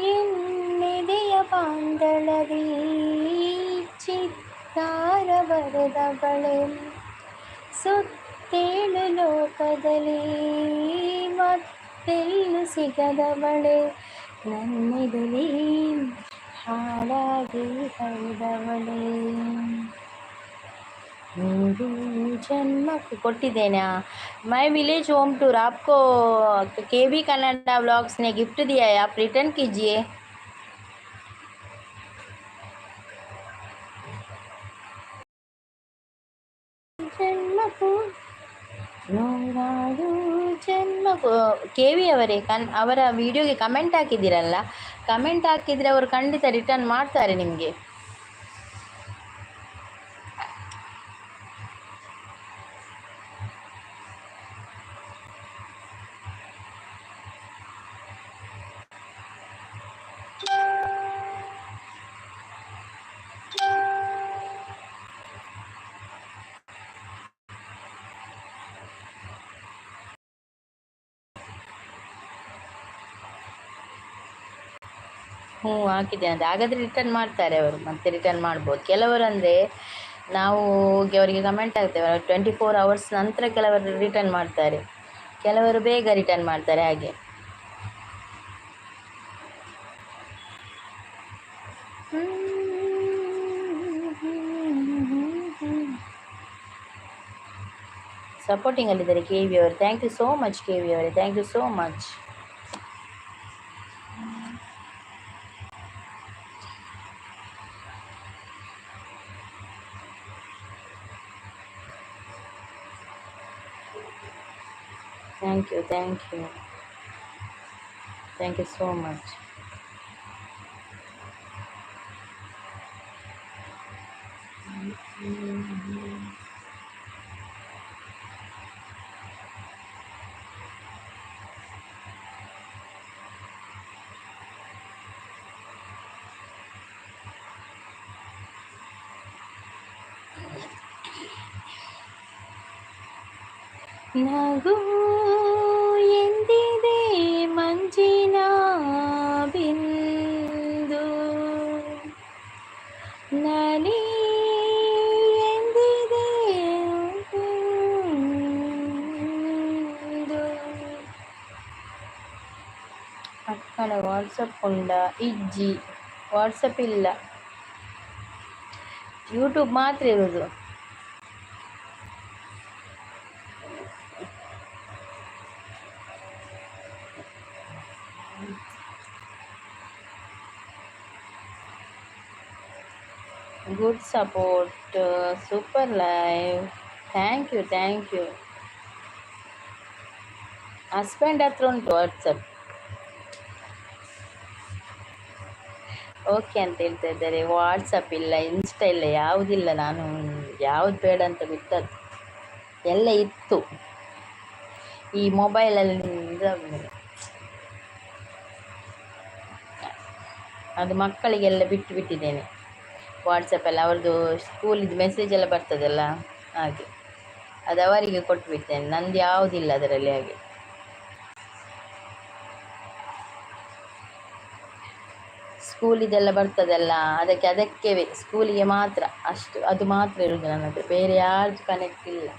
ಎನ್ನೆದೆಯ ಬಾಂದಳದಿ ಚಿತ್ತಾರ ಬರೆದ ಬಳೆ, ಸುತ್ತೇಳು ಲೋಕದಲ್ಲಿ ಮತ್ತೆಲ್ಲೂ ಸಿಗದ ಬಳೆ, ನನ್ನೆದೆಲಿ ಹಾಡಾಗಿ ಹರಿದವಳೆ. ನೂರು ಜನ್ಮಕ್ಕೂ ಕೊಟ್ಟಿದ್ದೇನೆ. My village home tour, आपको के we Kannada vlogs ने गिफ्ट दिया है, आप रिटर्न कीजिए। ಜನ್ಮಕ್ಕೂ ನೂರಾರು ಜನ್ಮಕ್ಕೂ. ಕೆ ವಿ ಅವರೇ, ಅವರ ವಿಡಿಯೋಗೆ ಕಮೆಂಟ್ ಹಾಕಿದ್ದೀರಲ್ಲ, ಕಮೆಂಟ್ ಹಾಕಿದರೆ ಅವರು ಖಂಡಿತ ರಿಟರ್ನ್ ಮಾಡ್ತಾರೆ ನಿಮಗೆ. ಹ್ಞೂ, ಹಾಕಿದ್ದೇನೆ ಅಂತ ಹಾಗಾದರೆ ರಿಟರ್ನ್ ಮಾಡ್ತಾರೆ ಅವರು, ಮತ್ತೆ ರಿಟರ್ನ್ ಮಾಡ್ಬೋದು. ಕೆಲವರು ಅಂದರೆ ನಾವು ಹೋಗಿ ಅವರಿಗೆ ಕಮೆಂಟ್ ಹಾಕ್ತೇವೆ, 24 ಅವರ್ಸ್ ನಂತರ ಕೆಲವರು ರಿಟರ್ನ್ ಮಾಡ್ತಾರೆ, ಕೆಲವರು ಬೇಗ ರಿಟರ್ನ್ ಮಾಡ್ತಾರೆ ಹಾಗೆ. ಸಪೋರ್ಟಿಂಗಲ್ಲಿದ್ದಾರೆ ಕೆ ವಿ ಅವರು. Thank you so much K V ಅವರೇ, thank you so much. Thank you, thank you, thank you so much. ನಗು ಎಂದಿದೆ ಮಂಜಿನ ಬಿಂದು, ನಲಿ ಎಂದಿದೆ ಬಿಂದು. ಅಕ್ಕನ ವಾಟ್ಸಪ್ ಉಂಡ? ಇಜ್ಜಿ, ವಾಟ್ಸಪ್ ಇಲ್ಲ, ಯೂಟ್ಯೂಬ್ ಮಾತ್ರ ಇರೋದು. Good support, super live, thank you, thank you. Husband ಹತ್ರ ಉಂಟು ವಾಟ್ಸಪ್. ಓಕೆ ಅಂತ ಹೇಳ್ತಾ ಇದ್ದಾರೆ. ವಾಟ್ಸಪ್ ಇಲ್ಲ, ಇನ್ಸ್ಟಾ ಇಲ್ಲ, ಯಾವುದಿಲ್ಲ. ನಾನು ಯಾವುದು ಬೇಡ ಅಂತ ಬಿಟ್ಟದ್ದು. ಎಲ್ಲ ಇತ್ತು, ಈ ಮೊಬೈಲಲ್ಲಿ ಇದಾದ್ಮೇಲೆ ಅದು ಮಕ್ಕಳಿಗೆಲ್ಲ ಬಿಟ್ಟು ಬಿಟ್ಟಿದ್ದೇನೆ. ವಾಟ್ಸಪ್ಪಲ್ಲಿ ಅವ್ರದ್ದು ಸ್ಕೂಲಿದ್ದು ಮೆಸೇಜ್ ಎಲ್ಲ ಬರ್ತದಲ್ಲ, ಹಾಗೆ ಅದು ಅವರಿಗೆ ಕೊಟ್ಟು ಬಿಡ್ತೇನೆ. ನಂದು ಯಾವುದಿಲ್ಲ ಅದರಲ್ಲಿ. ಹಾಗೆ ಸ್ಕೂಲಿದೆಲ್ಲ ಬರ್ತದಲ್ಲ, ಅದಕ್ಕೆ ಅದಕ್ಕೆ ಸ್ಕೂಲಿಗೆ ಮಾತ್ರ ಅಷ್ಟು, ಅದು ಮಾತ್ರ ಇರುವುದು ನನ್ನ ಹತ್ರ. ಬೇರೆ ಯಾರ್ದು ಕನೆಕ್ಟ್ ಇಲ್ಲ.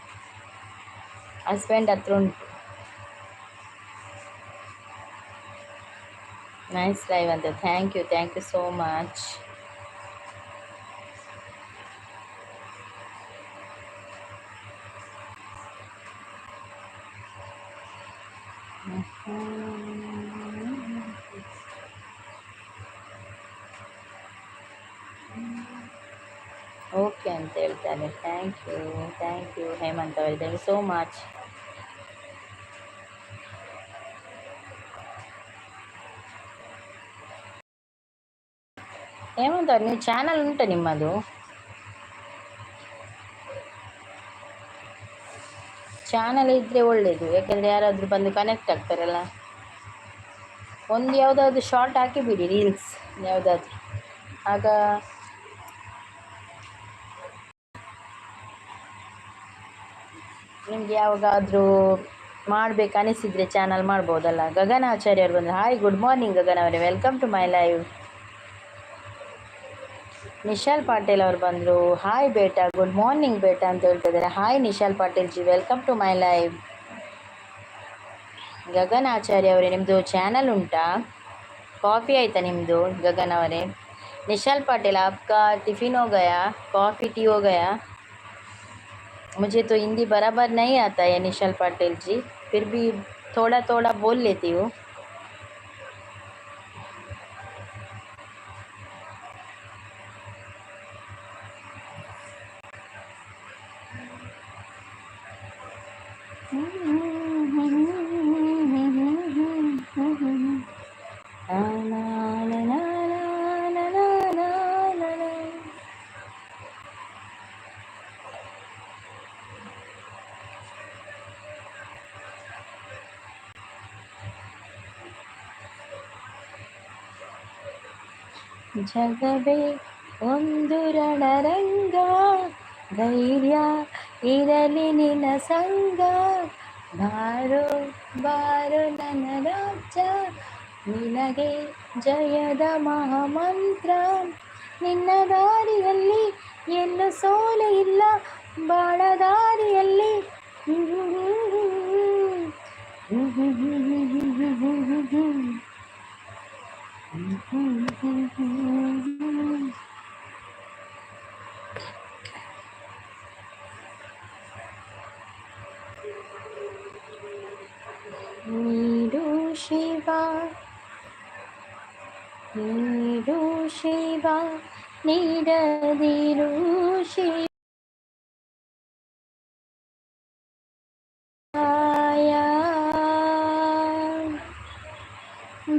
ಹಸ್ಬೆಂಡ್ ಹತ್ರ ಉಂಟು. ನೈಸ್ ಲೈವ್ ಅಂತ. Thank you, thank you so much. ಹೇಳ್ತಿದ್ದಾರೆ. Thank you, thank you Hemant ಅವರೇ, thank you so much. Hemant ಅವ್ರೆ, ನೀವು ಚಾನಲ್ ಉಂಟಾ ನಿಮ್ಮದು? ಚಾನಲ್ ಇದ್ದರೆ ಒಳ್ಳೆಯದು, ಯಾಕೆಂದರೆ ಯಾರಾದರೂ ಬಂದು ಕನೆಕ್ಟ್ ಆಗ್ತಾರಲ್ಲ. ಒಂದು ಯಾವುದಾದ್ರು ಶಾರ್ಟ್ ಹಾಕಿಬಿಡಿ, ರೀಲ್ಸ್ ಯಾವುದಾದ್ರು, ಆಗ ನಿಮಗೆ ಯಾವಾಗಾದರೂ ಮಾಡಬೇಕು ಅನಿಸಿದರೆ ಚಾನಲ್ ಮಾಡ್ಬೋದಲ್ಲ. ಗಗನ ಆಚಾರ್ಯರು ಬಂದರು. ಹಾಯ್, ಗುಡ್ ಮಾರ್ನಿಂಗ್ ಗಗನ್ ಅವರೇ, welcome to my live. Nishal Patil ಅವರು ಬಂದರು. ಹಾಯ್ ಬೇಟಾ, ಗುಡ್ ಮಾರ್ನಿಂಗ್ ಬೇಟಾ ಅಂತ ಹೇಳ್ತಿದ್ದಾರೆ. Hi Nishal Patil ji, welcome to my live. Gagan Acharya ಅವರೇ, ನಿಮ್ಮದು ಚಾನಲ್ ಉಂಟಾ? ಕಾಫಿ ಆಯಿತಾ ನಿಮ್ಮದು ಗಗನ್ ಅವರೇ? निशाल पाटिल, आपका टिफ़िन हो गया? कॉफ़ी टी हो गया? मुझे तो हिंदी बराबर नहीं आता है निशाल पाटिल जी, फिर भी थोड़ा थोड़ा बोल लेती हूँ। ಜಗವೇ ಒಂದು ರಣರಂಗ, ಧೈರ್ಯ ಇರಲಿ ನಿನ್ನ ಸಂಗ, ಬಾರೋ ಬಾರೋ ನನ್ನ ರಾಜ, ನಿನಗೆ ಜಯದ ಮಹಾಮಂತ್ರ, ನಿನ್ನ ದಾರಿಯಲ್ಲಿ ಎಲ್ಲೂ ಸೋಲೆ ಇಲ್ಲ, ಬಾಳ ದಾರಿಯಲ್ಲಿ. ನೀಡು ಶಿವ, ನೀಡು ಶಿವ, ನೀಡದಿರು ಶಿವಾಯ,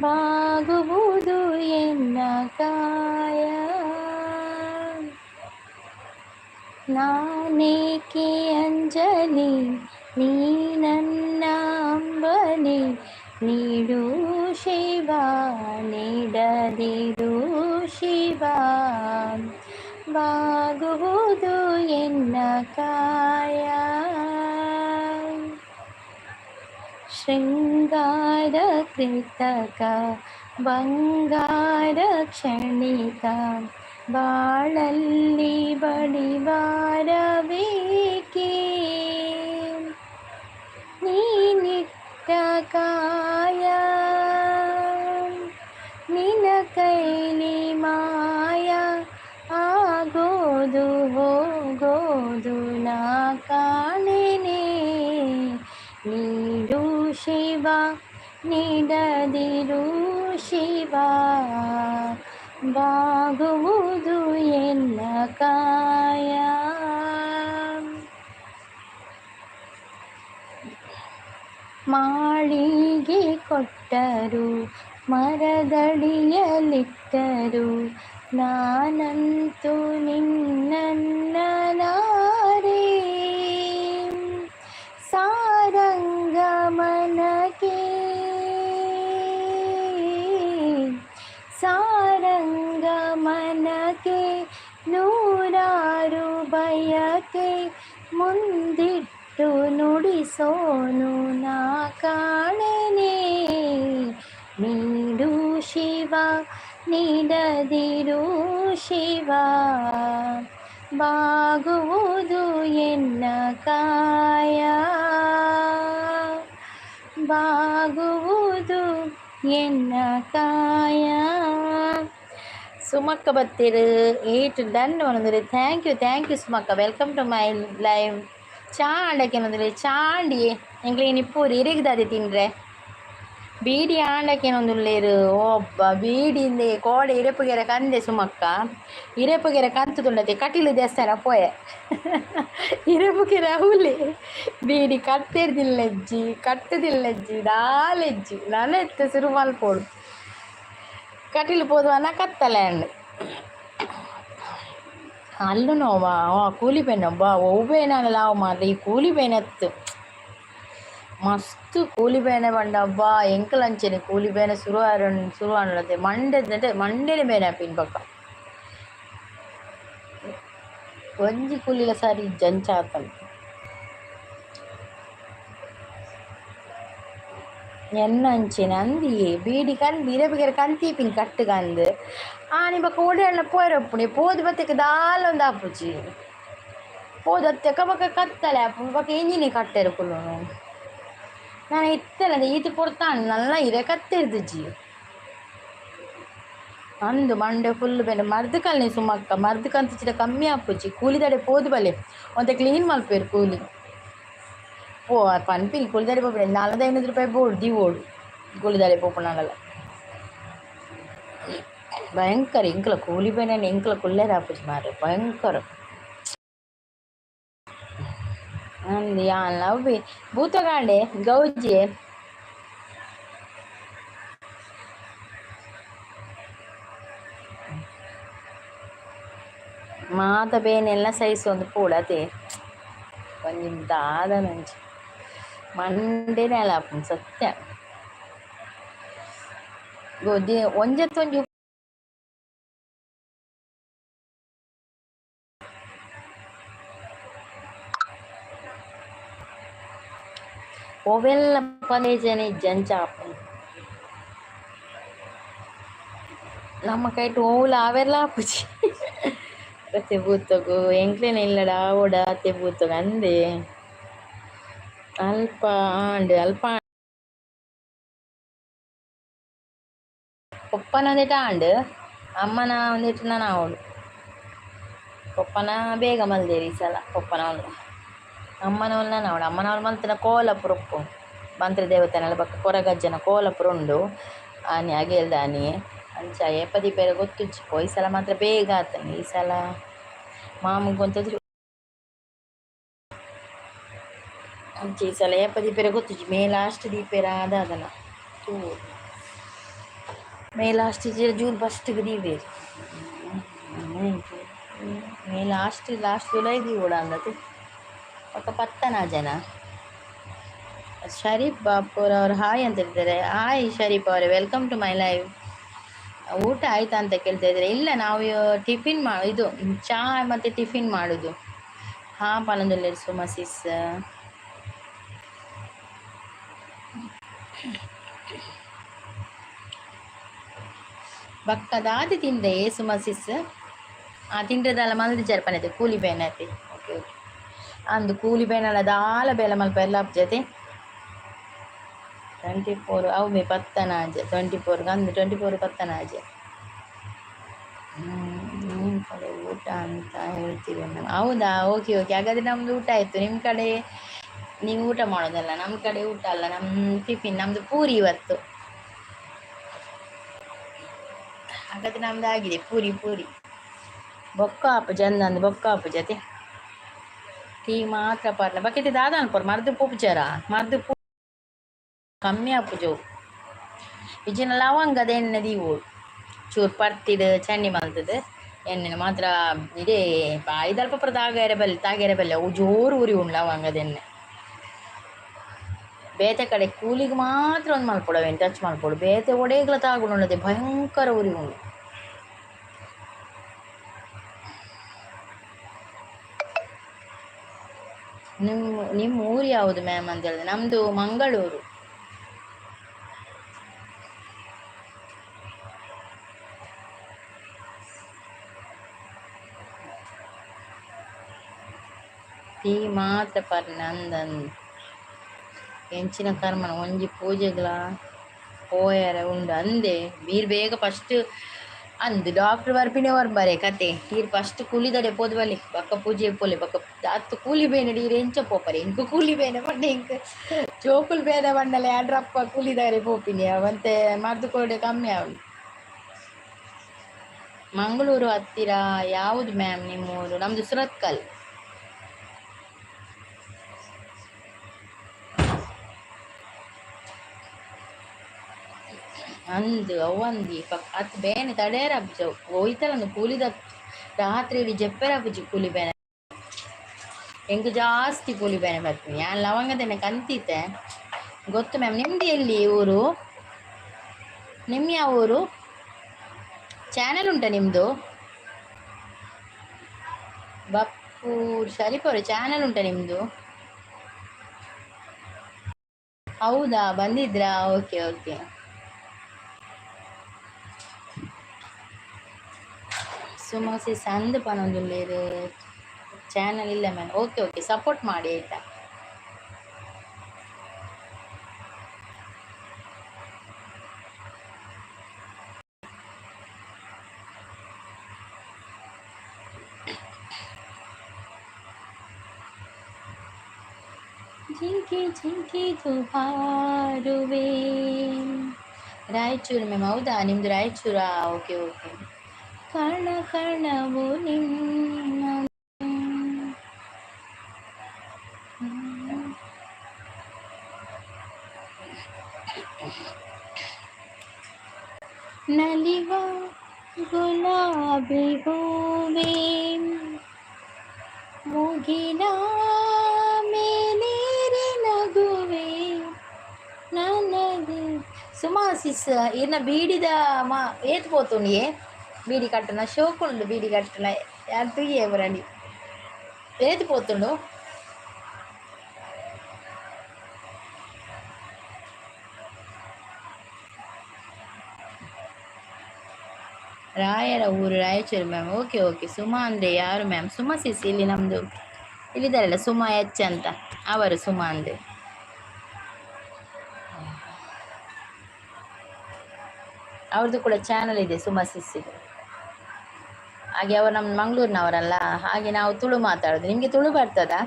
ಬಾಗುವುದು ಎನ್ನ ಕಾಯ, ನಾನೇಕೆ ಅಂಜಲಿ, ನೀ ನನ್ನ ಅಂಬಲಿ, ನೀಡು ಶಿವ, ನೀಡದಿರು ಶಿವ, ಬಾಗುವುದು ಎನ್ನ ಕಾಯ. ಶೃಂಗಾರ ಕೃತಕ ಬಂಗಾರ ಕ್ಷಣಿಕ, ಬಾಳಲ್ಲಿ ಬಡಿವಾರಬೇಕೆ, ನೀನಿಟ್ಟ ಕಾಯ, ನಿನ್ನ ಕೈಲಿ ಮಾಯ ಆಗೋದು ಹೋಗೋದು ನಾ ಕಾಣೆನೆ, ನೀಡು ಶಿವ, ನೀಡದಿರು ಶಿವ, ಬಾಗುವುದು ಎನ್ನ ಕಾಯ. ಮಾಳಿಗೆ ಕೊಟ್ಟರು ಮರದಡಿಯಲಿಟ್ಟರು, ನಾನಂತೂ ನಿನ್ನನ್ನಾರೆ, ಸಾರಂಗ ಮನಕ್ಕೆ, ಸಾರಂಗ ಮನಕ್ಕೆ ನೂರಾರು ಬಯಕೆ, ಮುಂದಿಟ್ಟು ನುಡಿಸೋನು ನಾ ಕಾಣೆನೆ, ನೀಡು ಶಿವ, ನೀಡದಿರು ಶಿವ, ಬಾಗುವುದು ಎನ್ನ ಕಾಯ, ಬಾಗುವುದು ಎನ್ನ ಕಾಯ. ಸುಮಕ್ಕ ಬತ್ತೀರು, ಏಟ್ ಡನ್ ಒಂದ್ರೆ. Thank you, thank you ಸುಮಕ್ಕ, welcome to my live. ಚಾ ಆಂಡಕ್ಕೆ ಬಂದ್ರೆ ಚಾಂಡಿ ಎಂಕ್ಲೆ ಇನಿ ಪೂರಿ ಇರಿಗ್ದಾದೆ ತಿಂಡ್ರೆ. ಬೀಡಿ ಆಂಡಕೇನೊಂದುಲ್ಲೇರು ಒಬ್ಬ ಬೀಡಿ ಕೋಡೆ ಇರೆಪುಗೆರೆ ಕಂದೆ ಸುಮಕ್ಕ ಇರೆಪುಗೆರೆ ಕಂತುದುಂಡತೆ ಕಟೀಲು ದೇವಸ್ಥಾನ ಪೋಯೆ ಇರೆಪುಗೆರೆ ಅವ್ಲೆ ಬೀಡಿ ಕಟ್ಟೆರ್ದಿಲ್ಲಜ್ಜಿ ಕಟ್ಟುದಿಲ್ಲಜ್ಜಿ ದಾಲೆಜ್ಜಿ ನನ ಇತ್ತೆ ಸುರು ಮಲ್ಪೊಡು ಕಟೀಲು ಪೋದು ಅನ್ನ ಕತ್ತಲೆ ಅಂಡ್ ಅಲ್ಲು ನೋವಾ ಕೂಲಿ ಬೇನೆ ಒಬ್ಬ ಒವ್ವೆ ಲಾವು ಮಾರ್ರೆ ಈ ಕೂಲಿ ಬೇನೆತ್ತು ಮಸ್ತ್ ಕೂಲಿ ಬೇನೆ ಪಂಡ ಅಬ್ಬಾ ಎಂಕಲ್ ಅಂಚೆನೆ ಕೂಲಿ ಬೇನೆ ಸುರು ಸುರು ಆಂಡತೆ ಮಂಡೆ ಮಂಡೆನೆ ಬೇನೆ ಆಪಿನ ಬೊಕ್ಕ ಒಂಜಿ ಕೂಲಿಲ ಸಾರಿ ಇಜ್ಜಿ ಅಂಚ ಆತುಂಡು ಎನ್ನ ಅಂಚೆನೆ ಅಂದಿಯೇ ಬೀಡಿ ಕಂದು ಇರೆಪುಗೆರೆ ಕಂತೀಪಿನ ಕಟ್ಟು ಕಂದು ಆನಿ ಬೊಕ್ಕ ಓಡೆ ಪೋಯೆರೆ ಉಪ್ಪುಂಡು ಪೋದು ಬತ್ತೆಕ್ ದಾಲ ಒಂದು ಆಪುಜಿ ಪೋದು ಅತ್ತೆಕ ಬೊಕ್ಕ ಕತ್ತಲೆ ಆಪುಂಡು ಬೊಕ್ಕ ಎಂಜಿನಿ ಕಟ್ಟೆರೆ ಕುಲ್ಲುನು ನಾನು ಇತ್ತೆಲ ಈತ್ ಪೊರ್ತಾಂಡ್ ನಲ್ಲ ಇರೆ ಕತ್ತೆರ್ದಿಜಿ ಅಂದು ಮಂಡೆ ಫುಲ್ ಬೇನೆ ಮರ್ದ್ ಕಲ್ನಿ ಸುಮಕ್ಕ ಮರ್ದ್ ಕಂತಿಚಿಡ ಕಮ್ಮಿ ಆಪುಜಿ ಕೂಲಿದಡೆ ಪೋದು ಬಲೆ ಒಂತೆ ಕ್ಲೀನ್ ಮಲ್ಪೆರ್ ಕೂಲಿ ಪೋ ಪನ್ಪಿನಿ ಕೂಲಿದಡೆ ಪೋಪುನೆ 45 ರೂಪಾಯಿ ಬೋಡು ದಿವೋಡು ಕೂಲಿದಡೆ ಪೋಪುನಾಂಡಲ ಭಯಂಕರ ಎಂಕಲ ಕೂಲಿ ಬೇನೆ ಎಂಕಲ ಕುಲ್ಲೆರೆ ಆಪುಜಿ ಮಾರ್ರೆ ಭಯಂಕರ. ಅಂದ್ ಯಾನ್ಲ ಅವ್ವೆ ಭೂತಗಾಂಡೆ ಗೌಜಿ. ಮಾತ ಬೇನೆಲ್ಲ ಸಹಿಸೊಂದು ಪೋಡತೆ ಒಂಜಿ ದಾದನಂಚಿ ಮಂಡೆನೆ ಆಪುಂಡು ಸತ್ಯ. ಗೋದಿ ಒಂಜತ್ತೊಂಜಿ ಒವೆಲ್ಲ ಪದೇಜನೆ ಇಜ್ಜಿ ಅಂಚ ಆಪುಂಡು ನಮ್ಮ ಕೈಟ್ ಓವುಲ ಆವೆರ್ಲ ಆಪುಜಿ ಅತೆ ಭೂತೊಗು ಎಂಕ್ಲೆನ ಇಲ್ಲಡ್ ಆವೊಡ ಅತೆ ಭೂತೊಗು ಅಂದೆ ಅಲ್ಪ ಆಂಡ್ ಅಲ್ಪ ಪೊಪ್ಪನ ಒಂದೆಟ್ ಆಂಡ್ ಅಮ್ಮನ ಒಂದೆಟ್ ನನ ಆವೊಡು ಪೊಪ್ಪನ ಬೇಗ ಮಲ್ದೆರ್ ಈ ಸಲ ಪೊಪ್ಪನವ್ಲು ಅಮ್ಮನವ್ಲು ನನ ಆವೊಡು ಅಮ್ಮನವ್ಲು ಮಲ್ತಿನ ಕೋಲ ಪೂರ ಉಪ್ಪು ಮಂತ್ರ ದೇವತೆನಲ್ಲ ಬೊಕ್ಕ ಕೊರಗಜ್ಜನ ಕೋಲ ಪೂರ ಉಂಡು ಆನಿ ಅಗೇಲ್ದಾನಿ ಅಂಚ ಏಪ ದೀಪೆರೆ ಗೊತ್ತುಜ್ಜಿ ಪೋ ಈ ಸಲ ಮಾತ್ರ ಬೇಗ ಆತಂಡ್ ಈ ಸಲ ಮಾಮುಗ್ ಒಂತೆ ಅಂಚ ಈ ಸಲ ಏಪ ದೀಪೆರೆ ಗೊತ್ತುಜ್ಜಿ ಮೇ ಲಾಸ್ಟ್ ದೀಪೆರ ದಾದನ ತೂವೊಡು ಮೇ ಲಾಸ್ಟ್ ಇಜ್ಜಿಡ ಜೂನ್ ಫಸ್ಟ್ಗೆ ದೀಪೆರ್ ಮೇ ಲಾಸ್ಟ್ ಲಾಸ್ಟ್ ಜುಲೈ ದೀವೊಡು ಅಂದತೆ ಬೊಕ್ಕ ಪತ್ತನಾಜೆನ ಶರೀಫ್ ಬಾಪೂರ್ ಅವರು ಹಾಯ್ ಅಂತ ಹೇಳ್ತಾರೆ. ಹಾಯ್ ಶರೀಫ್ ಅವರೇ, welcome to my live. ಊಟ ಆಯ್ತಾ ಅಂತ ಕೇಳ್ತಾ ಇದ್ದಾರೆ. ಇಲ್ಲ, ನಾವು ಟಿಫಿನ್ ಮಾ ಇದು ಚಹಾ ಮತ್ತು ಟಿಫಿನ್ ಮಾಡೋದು. ಹಾಂ ಪನೊಂದುಲ್ಲೆರ್ ಸುಮಾ ಸಿಸ್. ಬೊಕ್ಕ ದಾದ ತಿಂದೆ ಸುಮಾ ಸಿಸ್? ತಿಂಡ್ರೆ ಮಲ್ದಿಜಾರ್ ಪನತೆ ಕೂಲಿ ಬೇನೆ ಅತೆ. ಓಕೆ ಓಕೆ ಅಂದು ಕೂಲಿ ಬೇನಲ ದಾಲ ಬೇಲೆ ಮಲ್ಪೆರ್ಲ ಆಪುಜತೆ. 24 ಅವ್ವೆ ಪತ್ತನಾಜೆ 24 ಅಂದು 24 ಪತ್ತನಾಜೆ. ನಿಮ್ಮ ಕಡೆ ಊಟ ಅಂತ ಹೇಳ್ತೀವಿ ಮೇಡಮ್. ಹೌದಾ? ಓಕೆ ಓಕೆ ಹಾಗಾದರೆ ನಮ್ಮದು ಊಟ ಆಯಿತು. ನಿಮ್ಮ ಕಡೆ ನೀವು ಊಟ ಮಾಡೋದಲ್ಲ, ನಮ್ಮ ಕಡೆ ಊಟ ಅಲ್ಲ, ನಮ್ಮ ಟಿಫಿನ್. ನಮ್ಮದು ಪೂರಿ ಇವತ್ತು. ಹಾಗಾದರೆ ನಮ್ದು ಆಗಿದೆ ಪೂರಿ ಪೂರಿ. ಬೊಕ್ಕ ಆಪುಜಿ ಅಂದಂದು ಬೊಕ್ಕ ಆಪುಜತೆ. ಟೀ ಮಾತ್ರ ಪರ್ಲ ಬೊಕ್ಕ ದಾದ ಅನ್ಪೊಡು ಮರ್ದ್ ಪೋಪುಜಾರ ಮರ್ದ್ ಕಮ್ಮಿ ಆಪುಜವು. ಇಜ್ಜಿಂಡ ಲವಂಗದ ಎಣ್ಣೆ ದೀವೊಡು ಚೂರು ಪರ್ತಿಡ್ ಚನ್ನಿ ಮಲ್ತುದು ಎಣ್ಣೆನ್ ಮಾತ್ರ ಇದೇ ಬಾಯಿದಲ್ಪ ಪೂರ ತಾಗೆರೆ ಬಲ್ಲಿ ತಾಗೆರೆ ಬಲ್ಲಿ ಅವು ಜೋರು ಉರಿ ಉಂಡು ಲವಂಗದ ಎಣ್ಣೆ. ಬೇತೆ ಕಡೆ ಕೂಲಿಗೆ ಮಾತ್ರ ಒಂದು ಮಲ್ಪೊಡು ಅವೆನ್ ಟಚ್ ಮಲ್ಪೊಡು ಬೇತೆ ಒಡೆಗ್ಲ ತಾಗುಂಡು ಭಯಂಕರ ಉರಿ ಉಂಡು. ನಿಮ್ಮ ನಿಮ್ಮ ಊರು ಯಾವುದು ಮ್ಯಾಮ್ ಅಂತ ಹೇಳಿದ್ರೆ, ನಮ್ಮದು ಮಂಗಳೂರು. ಟೀ ಮಾತ್ರ ಪರ್ನೆ ಅಂದಂದು ಎಂಚಿನ ಕರ್ಮನ ಒಂಜಿ ಪೂಜೆಗ್ಲ ಪೋಯೆರೆ ಉಂಡು ಅಂದೆ ಬೀರ್ ಬೇಗ ಫಸ್ಟ್ ಅಂದ್ ಡಾಕ್ಟ್ರ್ ಬರ್ಪಿನೇ ಬರೆ ಕತೆ. ಈರ್ ಫಸ್ಟ್ ಕೂಲಿದಡೆ ಪೋದು ಬಲ್ಲಿ, ಬಕ್ಕ ಪೂಜೆ ಪೋಲೆ. ಬಕ್ಕ ಅತ್ತು ಕೂಲಿ ಬೇನೆ ಈರ್ ಎಂಚ ಪೋಪರೆ? ಇಂಕ್ ಕೂಲಿ ಬೇನೆ ಪಂಡ ಇಂಕ್ ಜೋಕುಲು ಬೇನೆ ಪಂಡಲೆ ಆಡ್ರಪ್ಪ ಕೂಲಿದಾರೆ ಪೋಪಿನಿ. ಅವಂತೆ ಮದ್ದು ಕೊಡೆ ಕಮ್ಮಿ ಆವು. ಮಂಗಳೂರು ಹತ್ತಿರ ಯಾವುದು ಮ್ಯಾಮ್ ನಿಮ್ಮೂರು? ನಮ್ಮದು ಸುರತ್ಕಲ್. ಅಂದ್ ಅವಂದಿ ಅತ್ ಬೇನೆ ತಡೆಯರ ಅಬ್ಜ ಹೋಯ್ತಲ್ಲ ಕೂಲಿದ. ರಾತ್ರಿ ಇಡೀ ಜೆಪ್ಪೆರ ಅಬ್ಬುಜಿ ಕೂಲಿ ಬೇನೆ. ಎಂಕ್ ಜಾಸ್ತಿ ಕೂಲಿ ಬೇನೆ ಬರ್ತೀನಿ. ಯಾನ್ ಲವಂಗದೆಣ್ಣೆ ಕಂತಿತ್ತೆ ಗೊತ್ತು ಮ್ಯಾಮ್. ನಿಮ್ದು ಎಲ್ಲಿ ಊರು? ನಿಮ್ಮ ಯಾವ ಊರು? ಚಾನೆಲ್ ಉಂಟಾ ನಿಮ್ಮದು? ಬಪ್ಪೂರ್ ಶರೀಫ್ ಅವರೇ, ಚಾನೆಲ್ ಉಂಟಾ ನಿಮ್ಮದು? ಹೌದಾ, ಬಂದಿದ್ರಾ? Okay okay. ಸುಮಾಸಿ ಸಂದ್ ಪನೊಂದುಲ್ಲೆರ್. ಚಾನಲ್ ಇಲ್ಲ ಮ್ಯಾಮ್. ಓಕೆ ಓಕೆ, ಸಪೋರ್ಟ್ ಮಾಡಿ ಆಯಿತಾ. ಜಿಂಕಿ ಜಿಂಕಿ ಹಾರುವೆ. ರಾಯಚೂರು ಮ್ಯಾಮ್. ಹೌದಾ, ನಿಮ್ಮದು ರಾಯಚೂರಾ? Okay okay. ಕಣ ಕಣವು ನಿನ್ನ. ನಲಿವ ಗುಲಾಬಿ ಹೂವೇ, ಮುಗಿಲ ಮೇಲೇರಿ ನಗುವೆ ನನಗೆ. ಸುಮಾ ಸಿಸ್, ಇನ್ನ ಬೀಡಿದ ಮಾ ಏತ್ ಪೋತುಂಡಿಯೇ? ಬೀಡಿ ಕಟ್ಟುನ ಶೋಕುಂಡು. ಬೀಡಿ ಕಟ್ಟುನ ಯಾನ್ ತೂಯೆ ಬರಣಿ ಏತ್ ಪೋತುಂಡು. ರಾಯರ ಊರು Raichur ma'am. Okay okay. Suma ಅಂದರೆ ಯಾರು ಮ್ಯಾಮ್? ಸುಮಾ ಸಿಸ್ ಇಲ್ಲಿ ನಮ್ಮದು ಇಲ್ಲಿದ್ದಾರಲ್ಲ, ಸುಮಾ ಎಚ್ ಅಂತ, ಅವರು ಸುಮಾ ಅಂದರೆ. ಅವ್ರದ್ದು ಕೂಡ ಚಾನಲ್ ಇದೆ ಸುಮಾ ಸಿಸ್ಸಿದು. ಹಾಗೆ ಅವರು ನಮ್ಮ ಮಂಗಳೂರಿನವರಲ್ಲ, ಹಾಗೆ ನಾವು ತುಳು ಮಾತಾಡೋದು. ನಿಮಗೆ ತುಳು ಬರ್ತದಾ?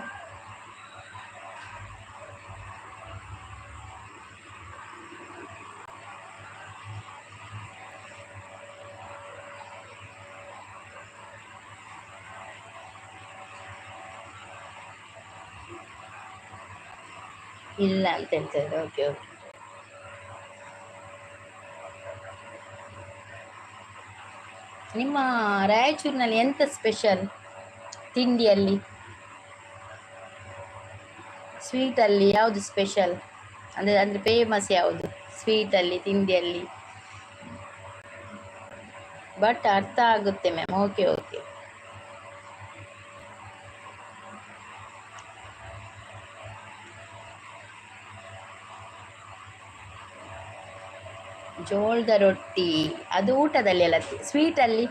ಇಲ್ಲ ಅಂತ ಹೇಳ್ತಾರೆ. Okay okay. ನಿಮ್ಮ ರಾಯಚೂರಿನಲ್ಲಿ ಎಂತ ಸ್ಪೆಷಲ್ ತಿಂಡಿಯಲ್ಲಿ, ಸ್ವೀಟಲ್ಲಿ ಯಾವುದು ಸ್ಪೆಷಲ್? ಅಂದರೆ ಅಂದರೆ ಫೇಮಸ್ ಯಾವುದು ಸ್ವೀಟಲ್ಲಿ, ತಿಂಡಿಯಲ್ಲಿ? ಬಟ್ ಅರ್ಥ ಆಗುತ್ತೆ ಮ್ಯಾಮ್. Okay okay. ಜೋಳದ ರೊಟ್ಟಿ ಅದು ಊಟದಲ್ಲಿ ಅಲ್ಲ, ಸ್ವೀಟಲ್ಲಿ.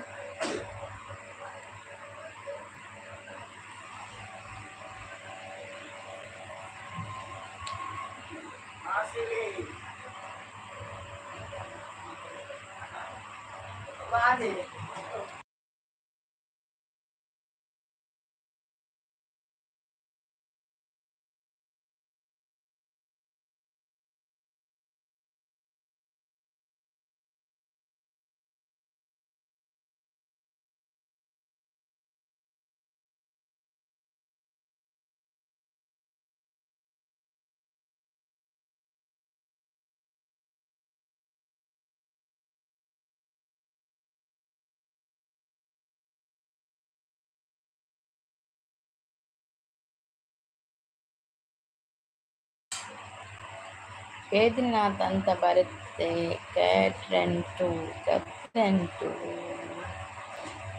ಕೇದ್ರಿನಾಥ್ ಅಂತ ಬರುತ್ತೆ. ಕ್ಯಾಟ್ರೆಂಟು ಕದ್ರೆಂಟು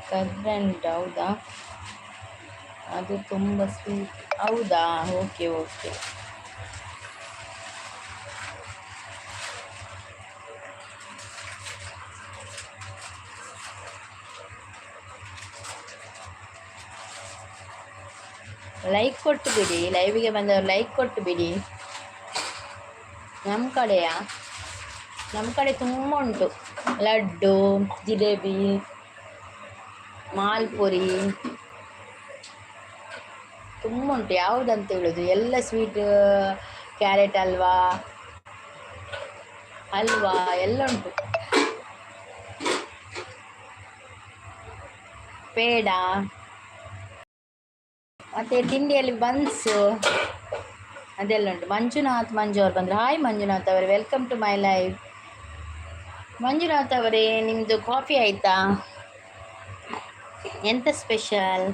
ಕದ್ರೆಂಟು. ಹೌದಾ? ಅದು ತುಂಬ ಸ್ವೀಟ್. ಹೌದಾ? Okay okay. Like ಕೊಟ್ಟು ಬಿಡಿ. ಲೈವಿಗೆ ಬಂದವರು ಲೈಕ್ ಕೊಟ್ಟು ಬಿಡಿ. ನಮ್ಮ ಕಡೆಯಾ? ನಮ್ಮ ಕಡೆ ತುಂಬ ಉಂಟು. ಲಡ್ಡು, ಜಿಲೇಬಿ, ಮಾಲ್ಪುರಿ ತುಂಬ ಉಂಟು. ಯಾವುದಂತ ಹೇಳೋದು, ಎಲ್ಲ ಸ್ವೀಟ್, ಕ್ಯಾರೆಟ್ ಹಲ್ವಾ, ಹಲ್ವಾ ಎಲ್ಲ ಉಂಟು. ಪೇಡ, ಮತ್ತು ತಿಂಡಿಯಲ್ಲಿ ಬನ್ಸು, ಅದೆಲ್ಲ ಉಂಟು. ಮಂಜುನಾಥ್, ಮಂಜು ಅವ್ರು ಬಂದರು. ಹಾಯ್ ಮಂಜುನಾಥ್ ಅವರೇ, welcome to my live. Manjunath ಅವರೇ, ನಿಮ್ಮದು ಕಾಫಿ ಆಯಿತಾ? ಎಂತ ಸ್ಪೆಷಲ್?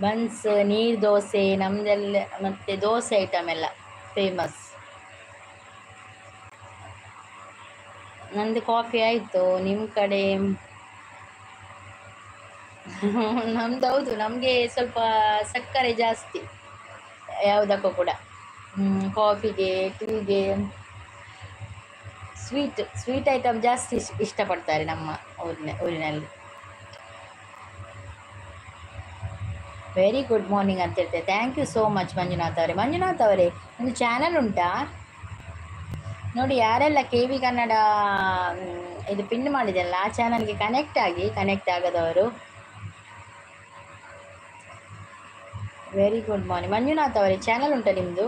ಬನ್ಸ್, ನೀರು ದೋಸೆ ನಮ್ಮದೆಲ್ಲ, ಮತ್ತು ದೋಸೆ ಐಟಮ್ ಎಲ್ಲ ಫೇಮಸ್. ನಂದು ಕಾಫಿ ಆಯಿತು. ನಿಮ್ಮ ಕಡೆ? ನಮ್ದು ಹೌದು, ನಮಗೆ ಸ್ವಲ್ಪ ಸಕ್ಕರೆ ಜಾಸ್ತಿ ಯಾವುದಕ್ಕೂ ಕೂಡ. ಕಾಫಿಗೆ, ಟೀಗೆ ಸ್ವೀಟ್ ಸ್ವೀಟ್ ಐಟಮ್ ಜಾಸ್ತಿ ಇಷ್ಟಪಡ್ತಾರೆ ನಮ್ಮ ಊರಿನಲ್ಲಿ. ವೆರಿ ಗುಡ್ ಮಾರ್ನಿಂಗ್ ಅಂತ ಹೇಳ್ತೇವೆ. Thank you so much Manjunath ಅವರೇ. ಮಂಜುನಾಥ್ ಅವರೇ, ಒಂದು ಚಾನಲ್ ಉಂಟಾ ನೋಡಿ. ಯಾರೆಲ್ಲ ಕೆ ವಿ ಕನ್ನಡ ಇದು ಪಿನ್ ಮಾಡಿದೆಲ್ಲ, ಆ ಚಾನಲ್ಗೆ ಕನೆಕ್ಟ್ ಆಗಿ, ಕನೆಕ್ಟ್ ಆಗದವರು. ವೆರಿ ಗುಡ್ ಮಾರ್ನಿಂಗ್ ಮಂಜುನಾಥ್ ಅವರೇ. ಚಾನಲ್ ಉಂಟಾ ನಿಮ್ಮದು?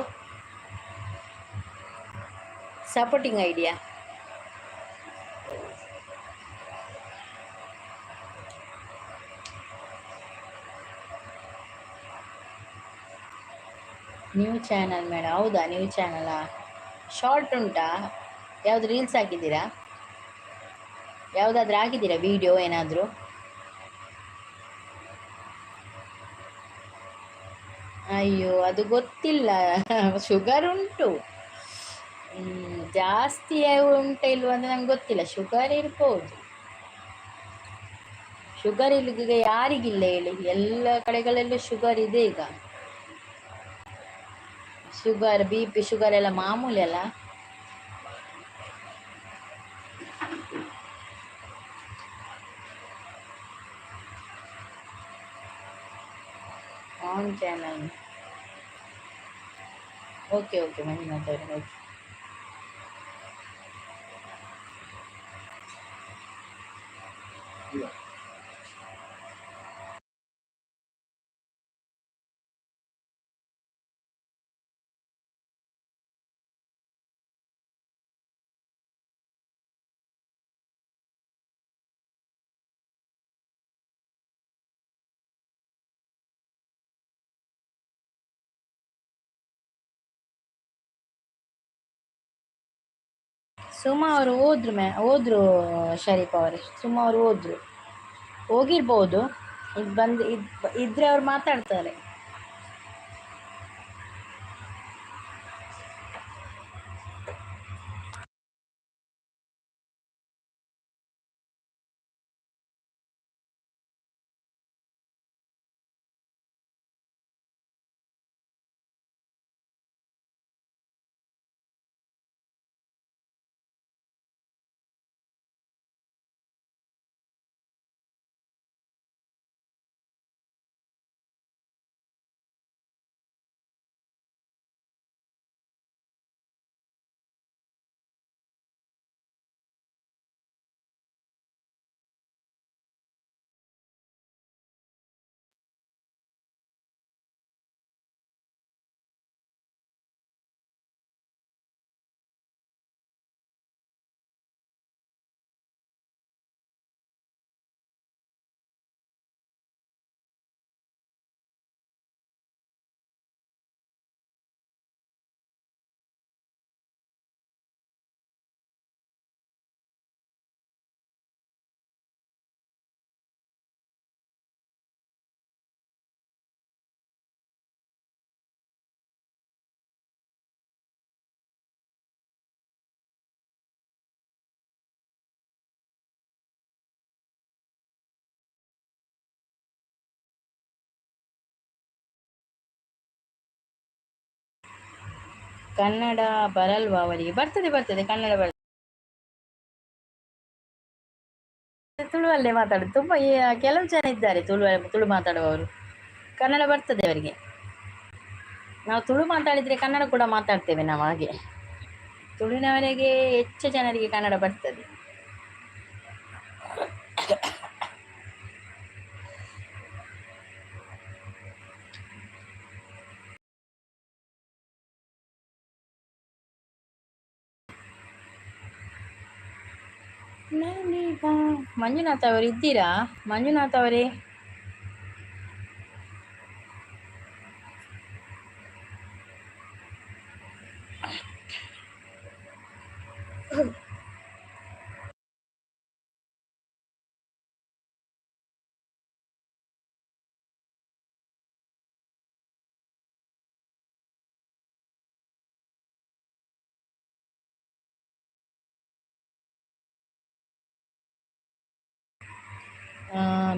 Supporting idea. New channel madam. ಹೌದಾ, ನ್ಯೂ ಚಾನಲಾ? ಶಾರ್ಟ್ ಉಂಟಾ? ಯಾವುದು ರೀಲ್ಸ್ ಹಾಕಿದ್ದೀರಾ? ಯಾವುದಾದ್ರೂ ಹಾಕಿದ್ದೀರಾ ವೀಡಿಯೋ ಏನಾದರೂ? ಅಯ್ಯೋ, ಅದು ಗೊತ್ತಿಲ್ಲ. ಶುಗರ್ ಉಂಟು. ಜಾಸ್ತಿ ಉಂಟ ಇಲ್ವ ಅಂತ ನಂಗೆ ಗೊತ್ತಿಲ್ಲ. ಶುಗರ್ ಇರ್ಬೋದು. ಶುಗರ್ ಇಲ್ಲಿಗೆ ಯಾರಿಗಿಲ್ಲ ಹೇಳಿ? ಎಲ್ಲ ಕಡೆಗಳಲ್ಲೂ ಶುಗರ್ ಇದೆ ಈಗ. ಶುಗರ್, ಬಿಪಿ, ಶುಗರ್ ಎಲ್ಲ ಮಾಮೂಲಿ ಅಲ್ಲ? On channel. Okay okay Manjunath ಅವರೇ, ಓಕೆ. ಸುಮಾ ಅವರು ಹೋದ್ರು ಹೋದ್ರು. ಶರೀಫ್ ಅವರೇ, ಸುಮಾ ಅವರು ಹೋದ್ರು, ಹೋಗಿರ್ಬೋದು. ಇದು ಬಂದು ಇದು ಇದ್ರೆ ಅವ್ರು ಮಾತಾಡ್ತಾರೆ. ಕನ್ನಡ ಬರಲ್ವಾ ಅವರಿಗೆ? ಬರ್ತದೆ, ಬರ್ತದೆ, ಕನ್ನಡ ಬರ್ತದೆ. ತುಳುವಲ್ಲೇ ಮಾತಾಡೋದು. ತುಂಬ ಕೆಲವು ಜನ ಇದ್ದಾರೆ ತುಳು ತುಳು ಮಾತಾಡುವವರು. ಕನ್ನಡ ಬರ್ತದೆ ಅವರಿಗೆ. ನಾವು ತುಳು ಮಾತಾಡಿದರೆ ಕನ್ನಡ ಕೂಡ ಮಾತಾಡ್ತೇವೆ ನಾವು. ಹಾಗೆ ತುಳುವಿನವರೆಗೆ ಹೆಚ್ಚು ಜನರಿಗೆ ಕನ್ನಡ ಬರ್ತದೆ. ನಾನೀಗ ಮಂಜುನಾಥ್ ಅವರು ಇದ್ದೀರಾ? ಮಂಜುನಾಥ್ ಅವರೇ,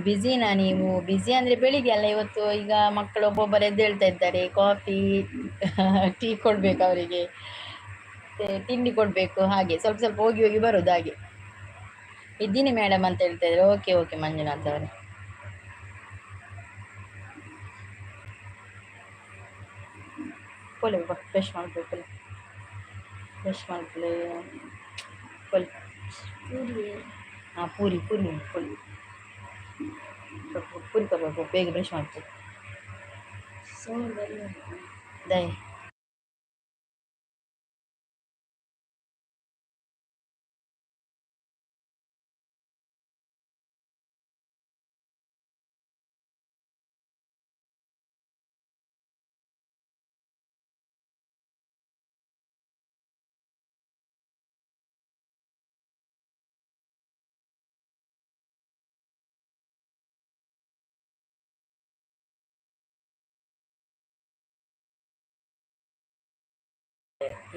ಬ್ಯುಸಿನಾ ನೀವು? ಬ್ಯುಸಿ ಅಂದರೆ ಬೆಳಿಗ್ಗೆ ಅಲ್ಲ ಇವತ್ತು. ಈಗ ಮಕ್ಕಳು ಒಬ್ಬೊಬ್ಬರು ಎದ್ದೇಳ್ತಾ ಇದ್ದಾರೆ, ಕಾಫಿ ಟೀ ಕೊಡಬೇಕು ಅವರಿಗೆ, ಮತ್ತೆ ತಿಂಡಿ ಕೊಡಬೇಕು. ಹಾಗೆ ಸ್ವಲ್ಪ ಸ್ವಲ್ಪ ಹೋಗಿ ಹೋಗಿ ಬರೋದು. ಹಾಗೆ ಇದ್ದೀನಿ ಮೇಡಮ್ ಅಂತ ಹೇಳ್ತಾ ಇದ್ದಾರೆ. ಓಕೆ ಓಕೆ ಮಂಜುನಾಥ್ ಅವರೇ. ಪೋಲೆ ಫ್ರೆಶ್ ಮಾಡ್ಬೇಕು, ಪೋಲೆ ಫ್ರೆಶ್ ಮಾಡ್ಕೊಳ್ಳಿ ಪೋಲೆ. ಹಾಂ, ಪೂರಿ ಪೂರಿ ಪೂರಿ ಪೂರಿ ತಗೋಬೇಕು, ಬೇಗ ಬ್ರಷ್ ಮಾಡ್ಬೇಕು. ದಯ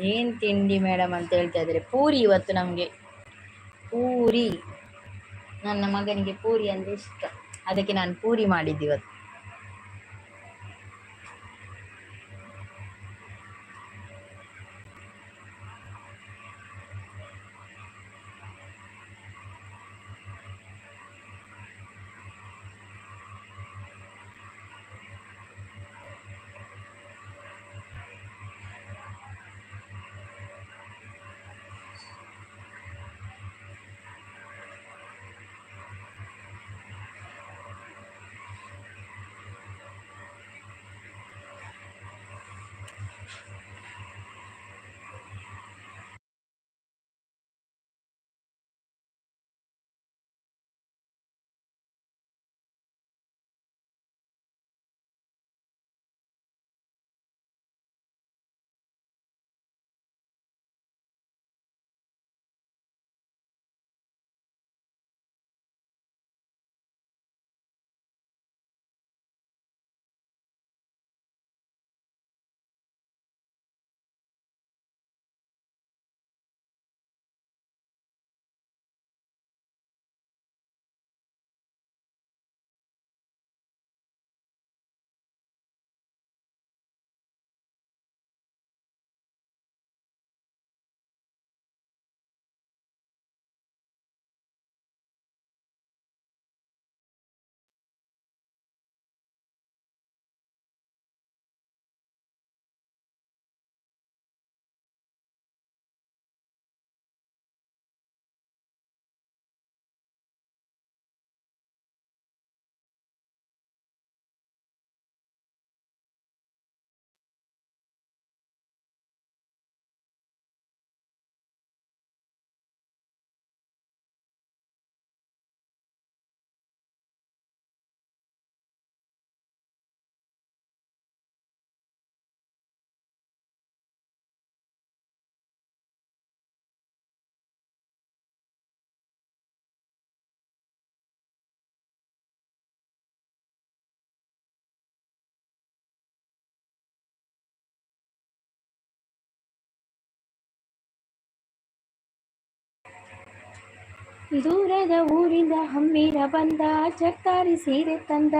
ಏನು ತಿಂಡಿ ಮೇಡಮ್ ಅಂತ ಹೇಳ್ತಾ ಇದ್ದಾರೆ. ಪೂರಿ ಇವತ್ತು ನಮಗೆ, ಪೂರಿ. ನನ್ನ ಮಗನಿಗೆ ಪೂರಿ ಅಂದರೆ ಇಷ್ಟ, ಅದಕ್ಕೆ ನಾನು ಪೂರಿ ಮಾಡಿದ್ದು ಇವತ್ತು. ದೂರದ ಊರಿಂದ ಹಮ್ಮೀರ ಬಂದ, ಜಗ್ತಾರಿ ಸೀರೆ ತಂದ,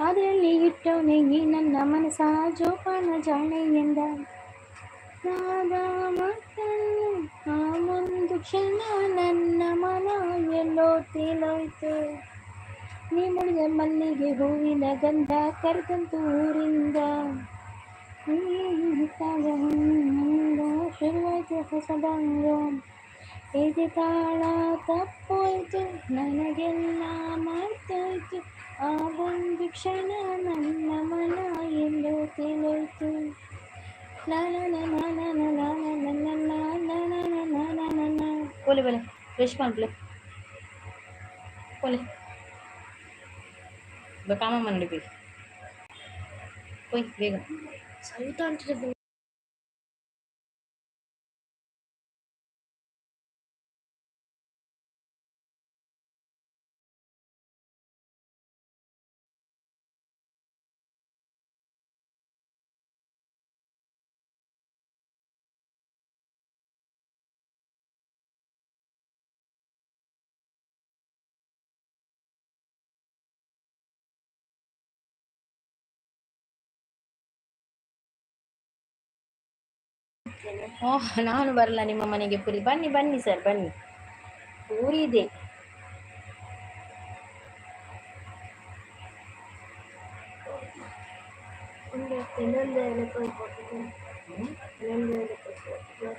ಅದರಲ್ಲಿ ಇಟ್ಟವನೇ ಈ ನನ್ನ ಮನಸ, ಜೋಪಾನ ಜಾಣೆ ಎಂದ. ನಾದ ಮಾತನ್ನು ಆ ಮುಂದು ಕ್ಷಣ ನನ್ನ ಮನ ಎಲ್ಲೋ ತೇಲೋಯ್ತು. ನೀ ಮುಡಿದ ಮಲ್ಲಿಗೆ ಹೂವಿನ ಗಂಧ ಕರೆತಂತು ಊರಿಂದ. ಶುರುವಾಯ್ತು ಹೊಸ ಬಂಗ. ಎದೆ ತಾಳ ತಪ್ಪೋಯ್ತು, ನನಗೆಲ್ಲ ಮರ್ತೋಯ್ತು. ಆ ಒಂದು ಕ್ಷಣ ನನ್ನ ಮನ ಎಲ್ಲೋ ತೇಲೋಯ್ತು. ಪೋಲೆ ಬಲೆ ಫ್ರೆಶ್ ಮಾಡ್ಲೆ ಪೋಲೆ ಕಾಮ ಮಾಡಿ ಹೋಯ್ ಬೇಗ. ಸವಿತಾ ಅಂತ. ಓಹ್, ನಾನು ಬರಲ್ಲ ನಿಮ್ಮ ಮನೆಗೆ ಪೂರಿ. ಬನ್ನಿ ಬನ್ನಿ ಸರ್, ಬನ್ನಿ, ಪೂರಿ ಇದೆ. ಒಂದು ಇನ್ನೊಂದು ಎಲೆ ಕೊಟ್ಟಿದ್ದೀನಿ, ಇನ್ನೊಂದು ಎಲೆ ಕೊಟ್ಟಿದ್ದೀನಿ.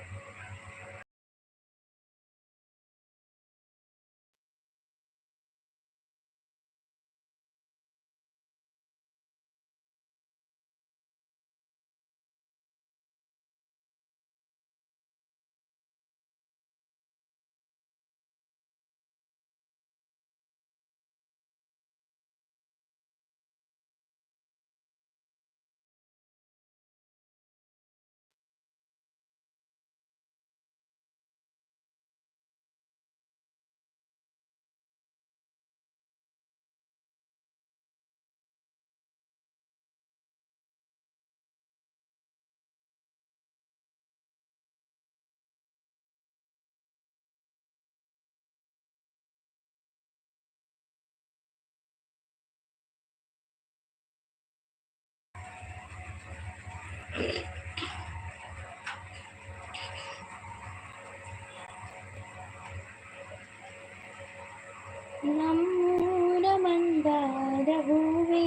ನಮ್ಮೂರ ಮಂದಾರ ಹೂವೇ,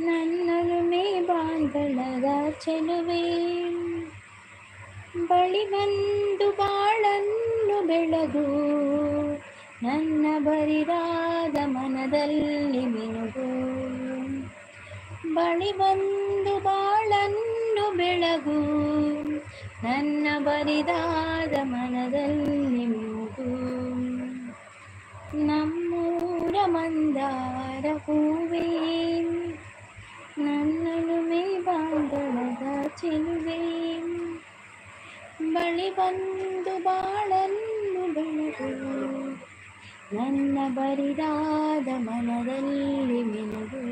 ನನ್ನೊಲುಮೆ ಬಾಂಧಳದ ಚೆಲುವೆ, ಬಳಿ ಬಂದು ಬಾಳನ್ನು ಬೆಳಗು, ನನ್ನ ಬರಿದಾದ ಮನದಲ್ಲಿ ಮಿನುಗು. ಬಳಿ ಬಂದು ಬಾಳನ್ನು ಬೆಳಗು, ನನ್ನ ಬರಿದಾದ ಮನದಲ್ಲಿ ಮಿನುಗು. ನಮ್ಮೂರ ಮಂದಾರ ಹೂವೇ, ನನ್ನೊಲುಮೆ ಬಾಂಧಳದ ಚೆಲುವೆ, ಬಳಿ ಬಂದು ಬಾಳನ್ನು ಬೆಳಗು, ನನ್ನ ಬರಿದಾದ ಮನದಲ್ಲಿ ಮಿನುಗು.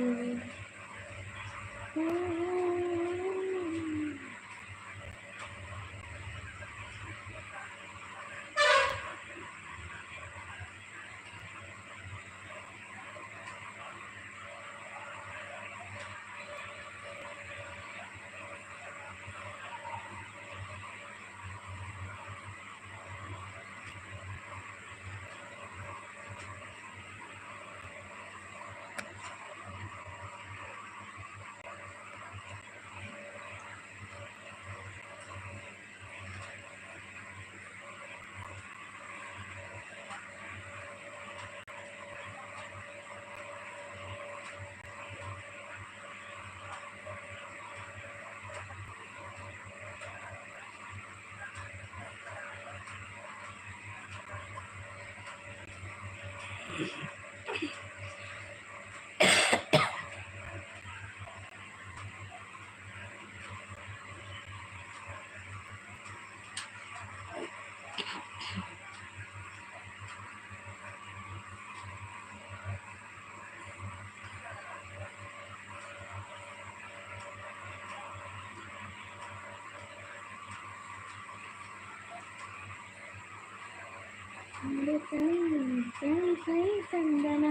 ಸೈ ಚಂದನ,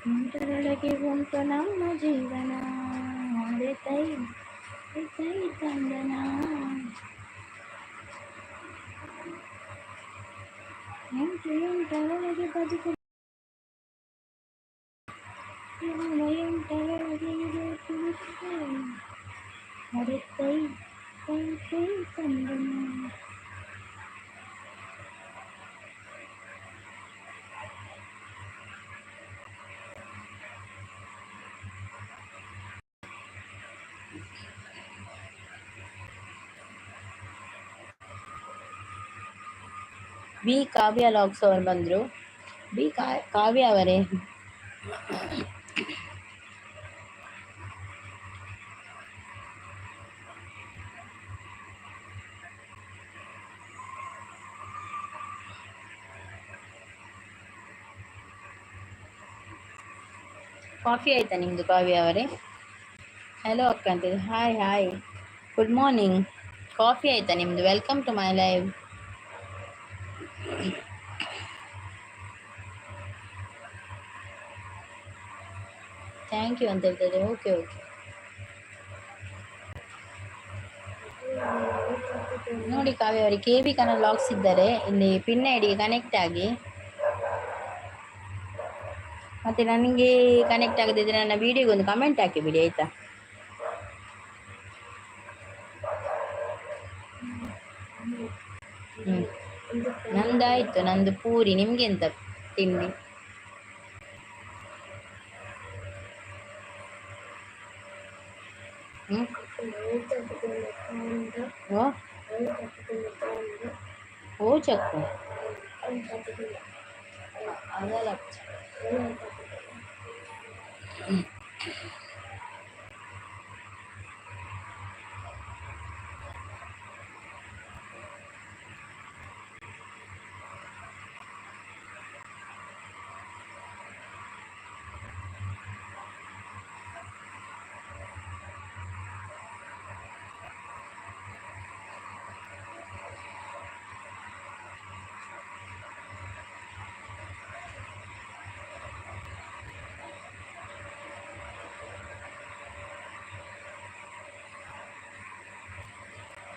ಮುಂಟರೊಳಗೆ ಉಂಟು ನಮ್ಮ ಜೀವನ. ಅರೆ ತೈ ತೈ ಚಂದನ. ಎಂಟರವರೆಗೆ ಬದುಕು ಎಂಟರವರೆಗೆ ಮರೆತೈ ತೈ ತಂದನು. ಬಿ ಕಾವ್ಯ ಲಾಗ್ಸ್ ಅವರು ಬಂದರು. ಬಿ ಕಾವ್ಯ ಅವರೇ, ಕಾಫಿ ಆಯ್ತಾ ನಿಮ್ಮದು ಕಾವ್ಯ ಅವರೇ? ಹಲೋ ಅಕ್ಕ ಅಂತ, Hi hi, good morning. Coffee ಆಯ್ತಾ ನಿಮ್ಮದು? Welcome to my live. Thank you ಅಂತ ಹೇಳ್ತಾರೆ. Okay okay. ನೋಡಿ ಕಾವ್ಯ ಅವರಿಗೆ ಕೆ ವಿ ಕನ್ನಡ ಲಾಗ್ಸ್ ಇದ್ದಾರೆ ಇಲ್ಲಿ, ಪಿನ್ ಐಡಿಗೆ ಕನೆಕ್ಟ್ ಆಗಿ. ಮತ್ತು ನನಗೆ ಕನೆಕ್ಟ್ ಆಗದಿದ್ದರೆ ನನ್ನ ವೀಡಿಯೋಗೆ ಒಂದು ಕಮೆಂಟ್ ಹಾಕಿ ಬಿಡಿ, ಆಯಿತಾ? ಹ್ಞೂ, ನಂದಾಯಿತು, ನಂದು ಪೂರಿ. ನಿಮಗೆ ಎಂತ ತಿಂಡಿ? ಹ್ಞೂ, ಓ ಓ ಚಕ್ಕು ಅದಲ್ಲ.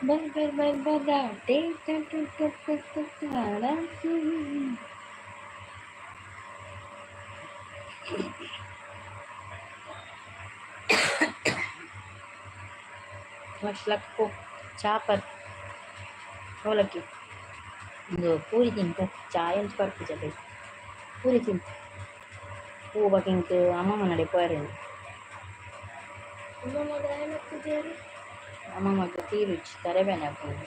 ಬರ್ ಬರ್ ಬರ್ ಬರಾಟೆ ಲಕ್ಕು ಚಾಪರ್ ಅವಲಕ್ಕಿ ಒಂದು ಪೂರಿ ತಿಂತ ಚಾಯ್ ಅಂತ ಪರ್ಪು ಪೂರಿ ತಿಂತ ಪೂ ಬಕಿಂಕ್ ಅಮ್ಮಮ್ಮ ನಡೆ ಪೋಯರೇನು. ಅಮ್ಮಮ್ಮಗ್ ತೀರುಜಿ ತರೆ ಬೇನೆ ಆಪುಂಡು.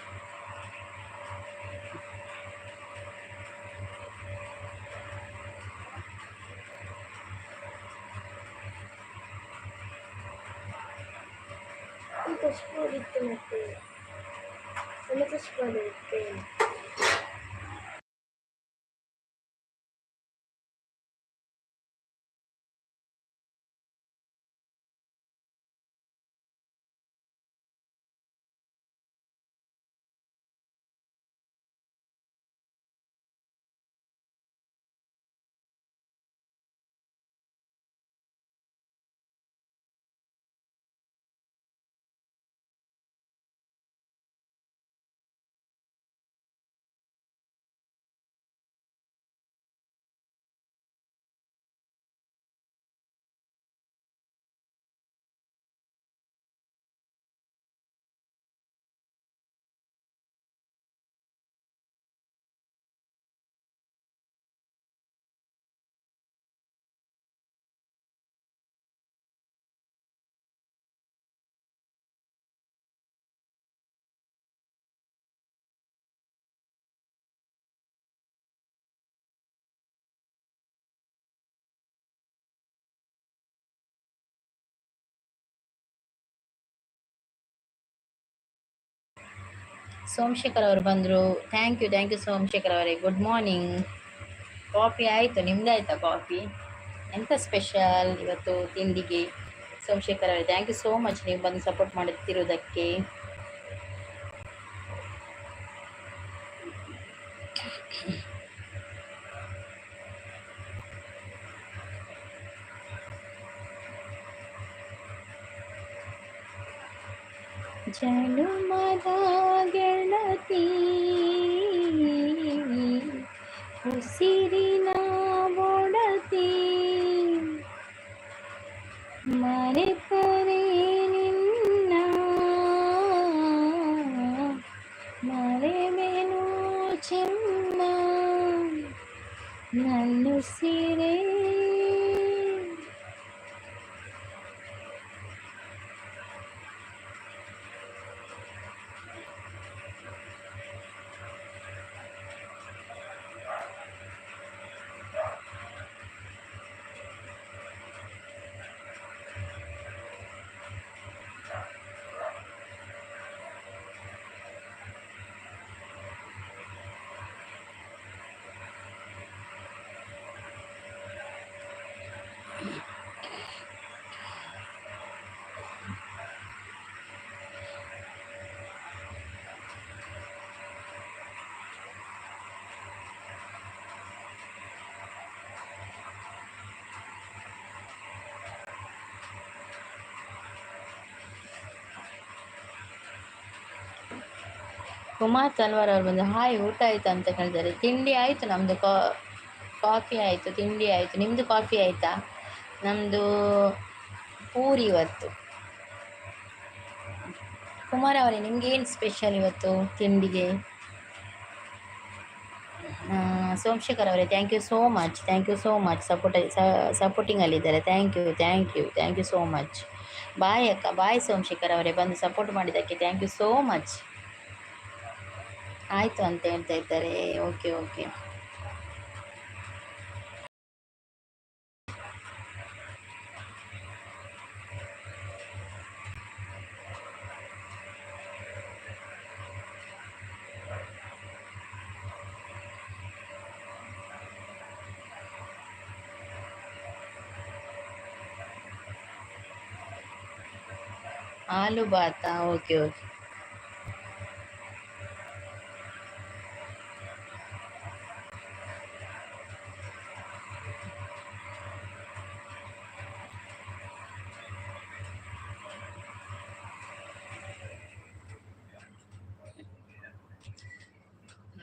ಸೋಮಶೇಖರ್ ಅವರು ಬಂದರು. Thank you, thank you Somashekar ಅವರೇ. Good morning. Coffee ಆಯಿತು, ನಿಮ್ದಾಯ್ತಾ ಕಾಫಿ? ಎಂಥ ಸ್ಪೆಷಲ್ ಇವತ್ತು ತಿಂಡಿಗೆ ಸೋಮಶೇಖರ್ ಅವರೇ? Thank you so much ನೀವು ಬಂದು ಸಪೋರ್ಟ್ ಮಾಡುತ್ತಿರುವುದಕ್ಕೆ. ಜನುಮದ ಗೆಳತಿ ಚಿನ್ನ ನನ್ನುಸಿರೇ. ಕುಮಾರ್ ತಲ್ವಾರ್ ಅವರು ಬಂದು ಹಾಯ್, ಊಟ ಆಯ್ತಾ ಅಂತ ಕೇಳ್ತಾರೆ. ತಿಂಡಿ ಆಯಿತು ನಮ್ಮದು, ಕಾಫಿ ಆಯಿತು, ತಿಂಡಿ ಆಯಿತು. ನಿಮ್ಮದು ಕಾಫಿ ಆಯಿತಾ? ನಮ್ಮದು ಪೂರಿ ಇವತ್ತು. ಕುಮಾರ್ ಅವರೇ, ನಿಮ್ಗೆ ಏನು ಸ್ಪೆಷಲ್ ಇವತ್ತು ತಿಂಡಿಗೆ? ಸೋಮಶೇಖರ್ ಅವರೇ, thank you so much, thank you so much. ಸಪೋರ್ಟಿಂಗಲ್ಲಿದ್ದಾರೆ. Thank you, thank you, thank you so much. Bye ಅಕ್ಕ, ಬಾಯ್ ಸೋಮಶೇಖರ್ ಅವರೇ, ಬಂದು ಸಪೋರ್ಟ್ ಮಾಡಿದ್ದಕ್ಕೆ thank you so much. ಆಯಿತು ಅಂತ ಹೇಳ್ತಾ ಇದ್ದಾರೆ. Okay okay. ಆಲೂ ಬಾತಾ? Okay okay.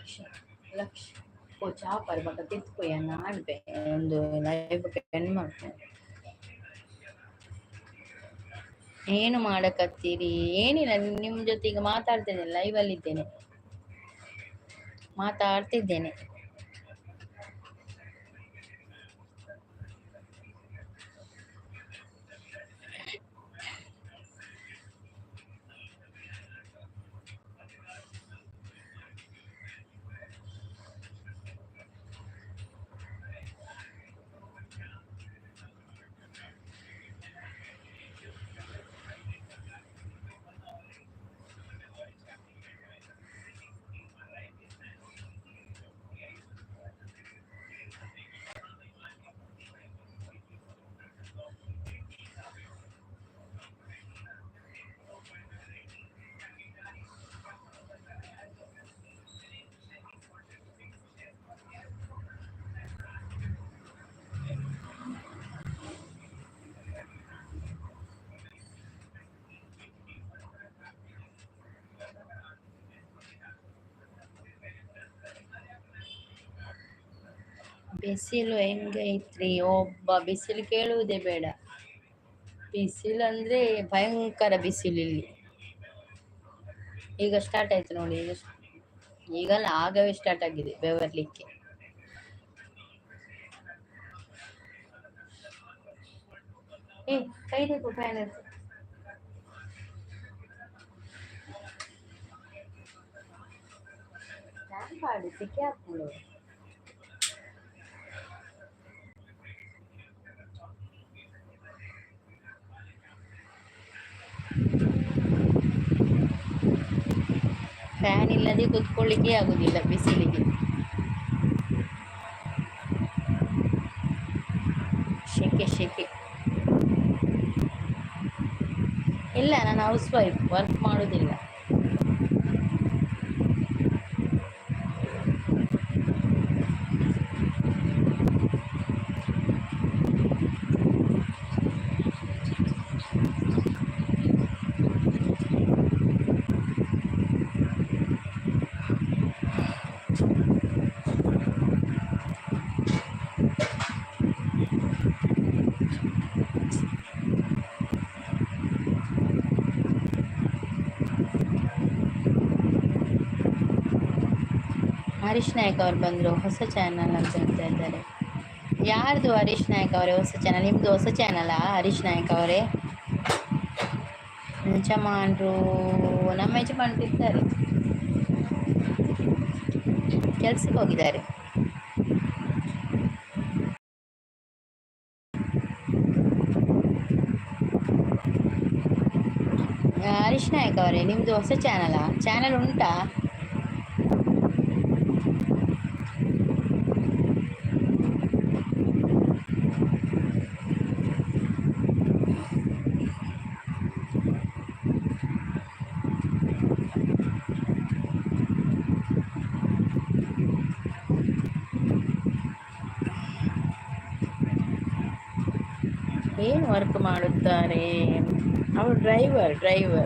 Lakh lakh ಓ ಚಾಪರ್ ಬಕ ತಿತ್ಕೊಯ್ಯ ನಾಡ್ಬೆ ಒಂದು ಲೈವ್ ಎಂಡ್ ಮಾಡ್ತೇನೆ. ಏನು ಮಾಡಕತ್ತೀರಿ? ಏನಿಲ್ಲ, ನಿಮ್ಮ ಜೊತೆ ಈಗ ಮಾತಾಡ್ತಿದ್ದೇನೆ, ಲೈವ್ ಅಲ್ಲಿ ಇದ್ದೇನೆ, ಮಾತಾಡ್ತಿದ್ದೇನೆ. ಬಿಸಿಲು ಹೆಂಗೈತ್ರಿ? ಒಬ್ಬ ಬಿಸಿಲು ಕೇಳುವುದೇ ಬೇಡ. ಬಿಸಿಲು ಅಂದರೆ ಭಯಂಕರ ಬಿಸಿಲು ಇಲ್ಲಿ. ಈಗ ಸ್ಟಾರ್ಟ್ ಆಯ್ತು ನೋಡಿ, ಈಗ ಈಗಲ್ಲ ಆಗವೇ ಸ್ಟಾರ್ಟ್ ಆಗಿದೆ ಬೆವರ್ಲಿಕ್ಕೆ. ಏ ಕೈ ಫ್ಯಾನ್ ಫ್ಯಾನ್ ಪಾಡಿ ಸಿಕ್ಕಿ ಹಾಕೊಂಡು. ಫ್ಯಾನ್ ಇಲ್ಲದೆ ಕೂತ್ಕೊಳ್ಳಿಕ್ಕೆ ಆಗುದಿಲ್ಲ ಬಿಸಿಲಿಗೆ. ಶೆಕೆ ಶೆಕೆ. ಇಲ್ಲ, ನಾನು ಹೌಸ್ ವೈಫ್, ವರ್ಕ್ ಮಾಡುವುದಿಲ್ಲ. ಹರೀಶ್ ನಾಯ್ಕ್ ಅವ್ರು ಬಂದರು, ಹೊಸ ಚಾನಲ್ ಅಂತ ಹೇಳ್ತಾ ಇದ್ದಾರೆ. ಯಾರ್ದು ಹರೀಶ್ ನಾಯ್ಕ್ ಅವರೇ ಹೊಸ ಚಾನಲ್? ನಿಮ್ಮದು ಹೊಸ ಚಾನಲಾ ಹರೀಶ್ ನಾಯ್ಕ್ ಅವರೇ? ಯಜಮಾನ್ರು, ನಮ್ಮ ಯಜಮಾನ್ರು ಇದ್ದಾರೆ, ಕೆಲ್ಸಕ್ಕೆ ಹೋಗಿದ್ದಾರೆ. ಹರೀಶ್ ನಾಯ್ಕ್ ಅವರೇ, ನಿಮ್ಮದು ಹೊಸ ಚಾನಲಾ? ಚಾನಲ್ ಉಂಟಾ? ಏನು ವರ್ಕ್ ಮಾಡುತ್ತಾರೆ ಅವರು? Driver, driver.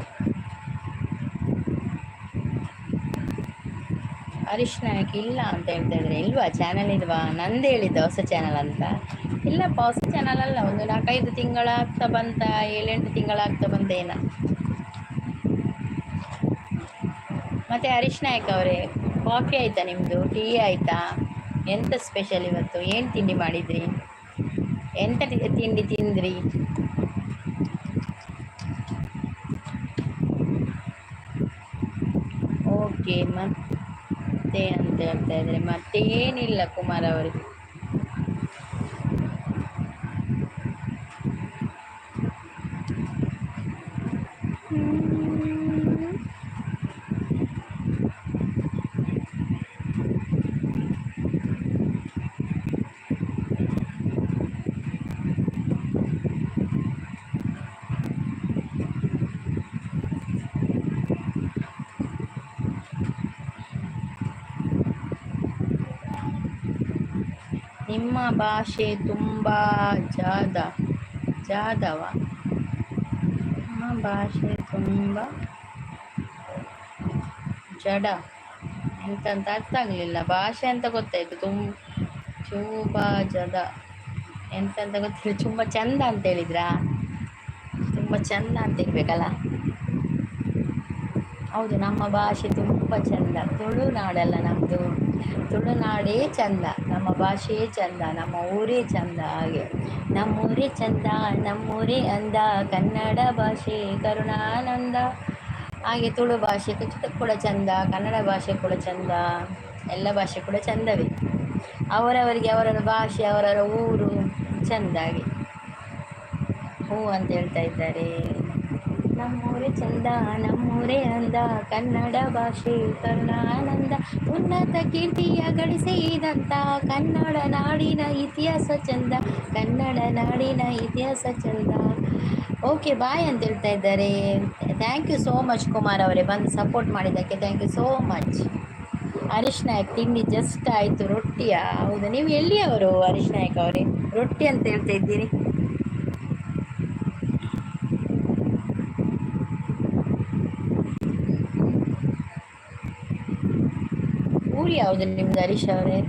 Harish Nayak ಇಲ್ಲ ಅಂತ ಹೇಳ್ತಾ ಇದ್ದಾರೆ. ಇಲ್ವಾ ಚಾನಲ್ ಇಲ್ವಾ? ನಂದು ಹೇಳಿದ್ದ ಹೊಸ ಚಾನಲ್ ಅಂತ. ಇಲ್ಲಪ್ಪ, ಹೊಸ ಚಾನಲ್ ಅಲ್ಲ. ಒಂದು 4-5 ತಿಂಗಳಾಗ್ತಾ ಬಂತ, 7-8 ತಿಂಗಳಾಗ್ತಾ ಬಂತೇನ. ಮತ್ತು ಹರೀಶ್ ನಾಯಕ್ ಅವರೇ, ಕಾಫಿ ಆಯಿತಾ ನಿಮ್ಮದು? ಟೀ ಆಯಿತಾ? ಎಂತ ಸ್ಪೆಷಲ್ ಇವತ್ತು? ಏನು ತಿಂಡಿ ಮಾಡಿದ್ರಿ? ಎಂತ ತಿಂಡಿ ತಿಂದ್ರಿ? ಓಕೆ, ಮತ್ತೆ ಅಂತ ಹೇಳ್ತಾ ಇದ್ದಾರೆ. ಮತ್ತೇನಿಲ್ಲ ಕುಮಾರ್ ಅವರಿಗೆ. ನಿಮ್ಮ ಭಾಷೆ ತುಂಬ ಜಾದ ಜಾದವ. ನಿಮ್ಮ ಭಾಷೆ ತುಂಬ ಜಡ ಎಂತಂತ ಅರ್ಥ ಆಗಲಿಲ್ಲ. ಭಾಷೆ ಅಂತ ಗೊತ್ತಾಯಿತು, ಚೂಬ ಜದ ಎಂತಂತ ಗೊತ್ತಿಲ್ಲ. ತುಂಬ ಚಂದ ಅಂತ ಹೇಳಿದ್ರಾ? ತುಂಬ ಚಂದ ಅಂತ ಇರಬೇಕಲ್ಲ. ಹೌದು, ನಮ್ಮ ಭಾಷೆ ತುಂಬ ಚಂದ. ತುಳುನಾಡಲ್ಲ ನಮ್ಮದು, ತುಳುನಾಡೇ ಚಂದ, ನಮ್ಮ ಭಾಷೆಯೇ ಚಂದ, ನಮ್ಮ ಊರೇ ಚಂದ. ಹಾಗೆ ನಮ್ಮೂರೇ ಚಂದ, ನಮ್ಮೂರೇ ಅಂದ, ಕನ್ನಡ ಭಾಷೆ ಕರುಣಾನಂದ. ಹಾಗೆ ತುಳು ಭಾಷೆ ಕೂಡ ಚಂದ, ಕನ್ನಡ ಭಾಷೆ ಕೂಡ ಚಂದ, ಎಲ್ಲ ಭಾಷೆ ಕೂಡ ಚಂದವೇ. ಅವರವರಿಗೆ ಅವರವರ ಭಾಷೆ, ಅವರವರ ಊರು ಚಂದಾಗಿ. ಹೂ ಅಂತ ಹೇಳ್ತಾ ಇದ್ದಾರೆ. ನಮ್ಮೂರೇ ಚಂದ, ನಮ್ಮೂರೇ ಅಂದ, ಕನ್ನಡ ಭಾಷೆ ಕರುಣಾನಂದ. ಉನ್ನತ ಕೀರ್ತಿಯ ಗಳಿಸಿದಂಥ ಕನ್ನಡ ನಾಡಿನ ಇತಿಹಾಸ ಚಂದ, ಕನ್ನಡ ನಾಡಿನ ಇತಿಹಾಸ ಚಂದ. ಓಕೆ, ಬಾಯ್ ಅಂತ ಹೇಳ್ತಾ ಇದ್ದಾರೆ. Thank you so much Kumar ಅವರೇ, ಬಂದು ಸಪೋರ್ಟ್ ಮಾಡಿದ್ದಕ್ಕೆ thank you so much. Harish Nayak, ತಿಂಡಿ ಜಸ್ಟ್ ಆಯಿತು, ರೊಟ್ಟಿಯಾ? ಹೌದಾ? ನೀವು ಎಲ್ಲಿಯವರು ಹರೀಶ್ ನಾಯಕ್ ಅವರೇ? ರೊಟ್ಟಿ ಅಂತ ಹೇಳ್ತಾ ಇದ್ದೀರಿ. ಊರು ಯಾವುದು ನಿಮ್ದು ಹರೀಶ್ ಅವರೇ?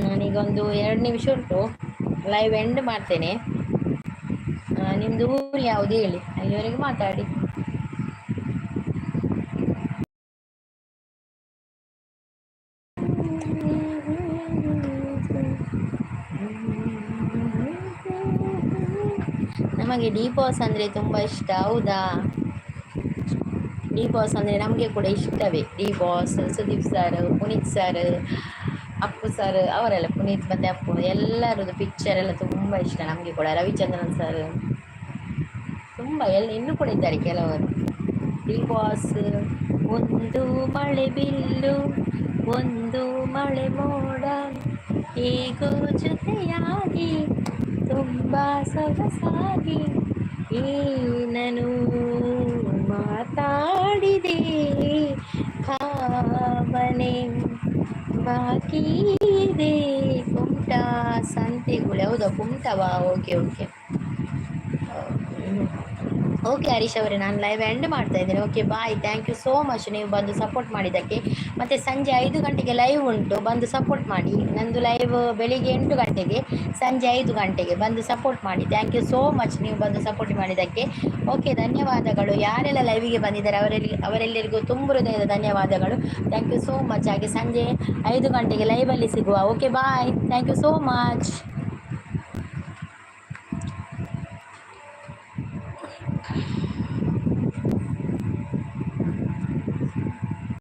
ನಾನೀಗೊಂದು 2 ನಿಮಿಷ ಉಂಟು, ಲೈವ್ ಎಂಡ್ ಮಾಡ್ತೇನೆ. ನಿಮ್ಮದು ಊರು ಯಾವುದು ಹೇಳಿ, ಅಲ್ಲಿವರೆಗೆ ಮಾತಾಡಿ. ನಮಗೆ ಡಿ ಬಾಸ್ ಅಂದರೆ ತುಂಬ ಇಷ್ಟ. ಹೌದಾ? ಡಿ ಬಾಸ್ ಅಂದರೆ ನಮಗೆ ಕೂಡ ಇಷ್ಟವೇ. D boss, Sudeep sir, Puneeth sir, Appu sir ಅವರೆಲ್ಲ, ಪುನೀತ್ ಮತ್ತು ಅಪ್ಪು ಎಲ್ಲರದ್ದು ಪಿಕ್ಚರ್ ಎಲ್ಲ ತುಂಬ ಇಷ್ಟ ನಮಗೆ ಕೂಡ. ರವಿಚಂದ್ರನ್ ಸರ್ ತುಂಬ ಎಲ್ಲ ಇನ್ನೂ ಕೂಡ ಇದ್ದಾರೆ ಕೆಲವರು. ಡಿ ಬಾಸ್ ಒಂದು ಮಳೆ ಬಿಲ್ಲು ಒಂದು ಮಳೆ ಮೋಡ ಹೇಗೋ ಜೊತೆಯಾಗಿ ತುಂಬ ಸೊಗಸಾಗಿ ಏನನು ಮಾತಾಡಿದೆ ಭಾವನೆ ಬಾಕಿ ಇದೆ. ಕುಮಟಾ ಸಂತೆಗುಳಿ, ಹೌದಾ? ಕುಮಟವಾ? Okay okay. ಓಕೆ ಹರೀಶ್ ಅವರೇ, ನಾನು ಲೈವ್ ಎಂಡ್ ಮಾಡ್ತಾ ಇದ್ದೇನೆ. Okay, bye. Thank you so much ನೀವು ಬಂದು ಸಪೋರ್ಟ್ ಮಾಡಿದ್ದಕ್ಕೆ. ಮತ್ತು ಸಂಜೆ 5 ಗಂಟೆಗೆ ಲೈವ್ ಉಂಟು, ಬಂದು ಸಪೋರ್ಟ್ ಮಾಡಿ. ನಂದು ಲೈವ್ ಬೆಳಿಗ್ಗೆ 8 ಗಂಟೆಗೆ, ಸಂಜೆ 5 ಗಂಟೆಗೆ ಬಂದು ಸಪೋರ್ಟ್ ಮಾಡಿ. Thank you so much ನೀವು ಬಂದು ಸಪೋರ್ಟ್ ಮಾಡಿದ್ದಕ್ಕೆ. ಓಕೆ, ಧನ್ಯವಾದಗಳು. ಯಾರೆಲ್ಲ ಲೈವಿಗೆ ಬಂದಿದ್ದಾರೆ ಅವರೆಲ್ಲರಿಗೂ ತುಂಬ ಹೃದಯದ ಧನ್ಯವಾದಗಳು. Thank you so much. ಹಾಗೆ ಸಂಜೆ 5 ಗಂಟೆಗೆ ಲೈವಲ್ಲಿ ಸಿಗುವ. Okay, bye. Thank you so much.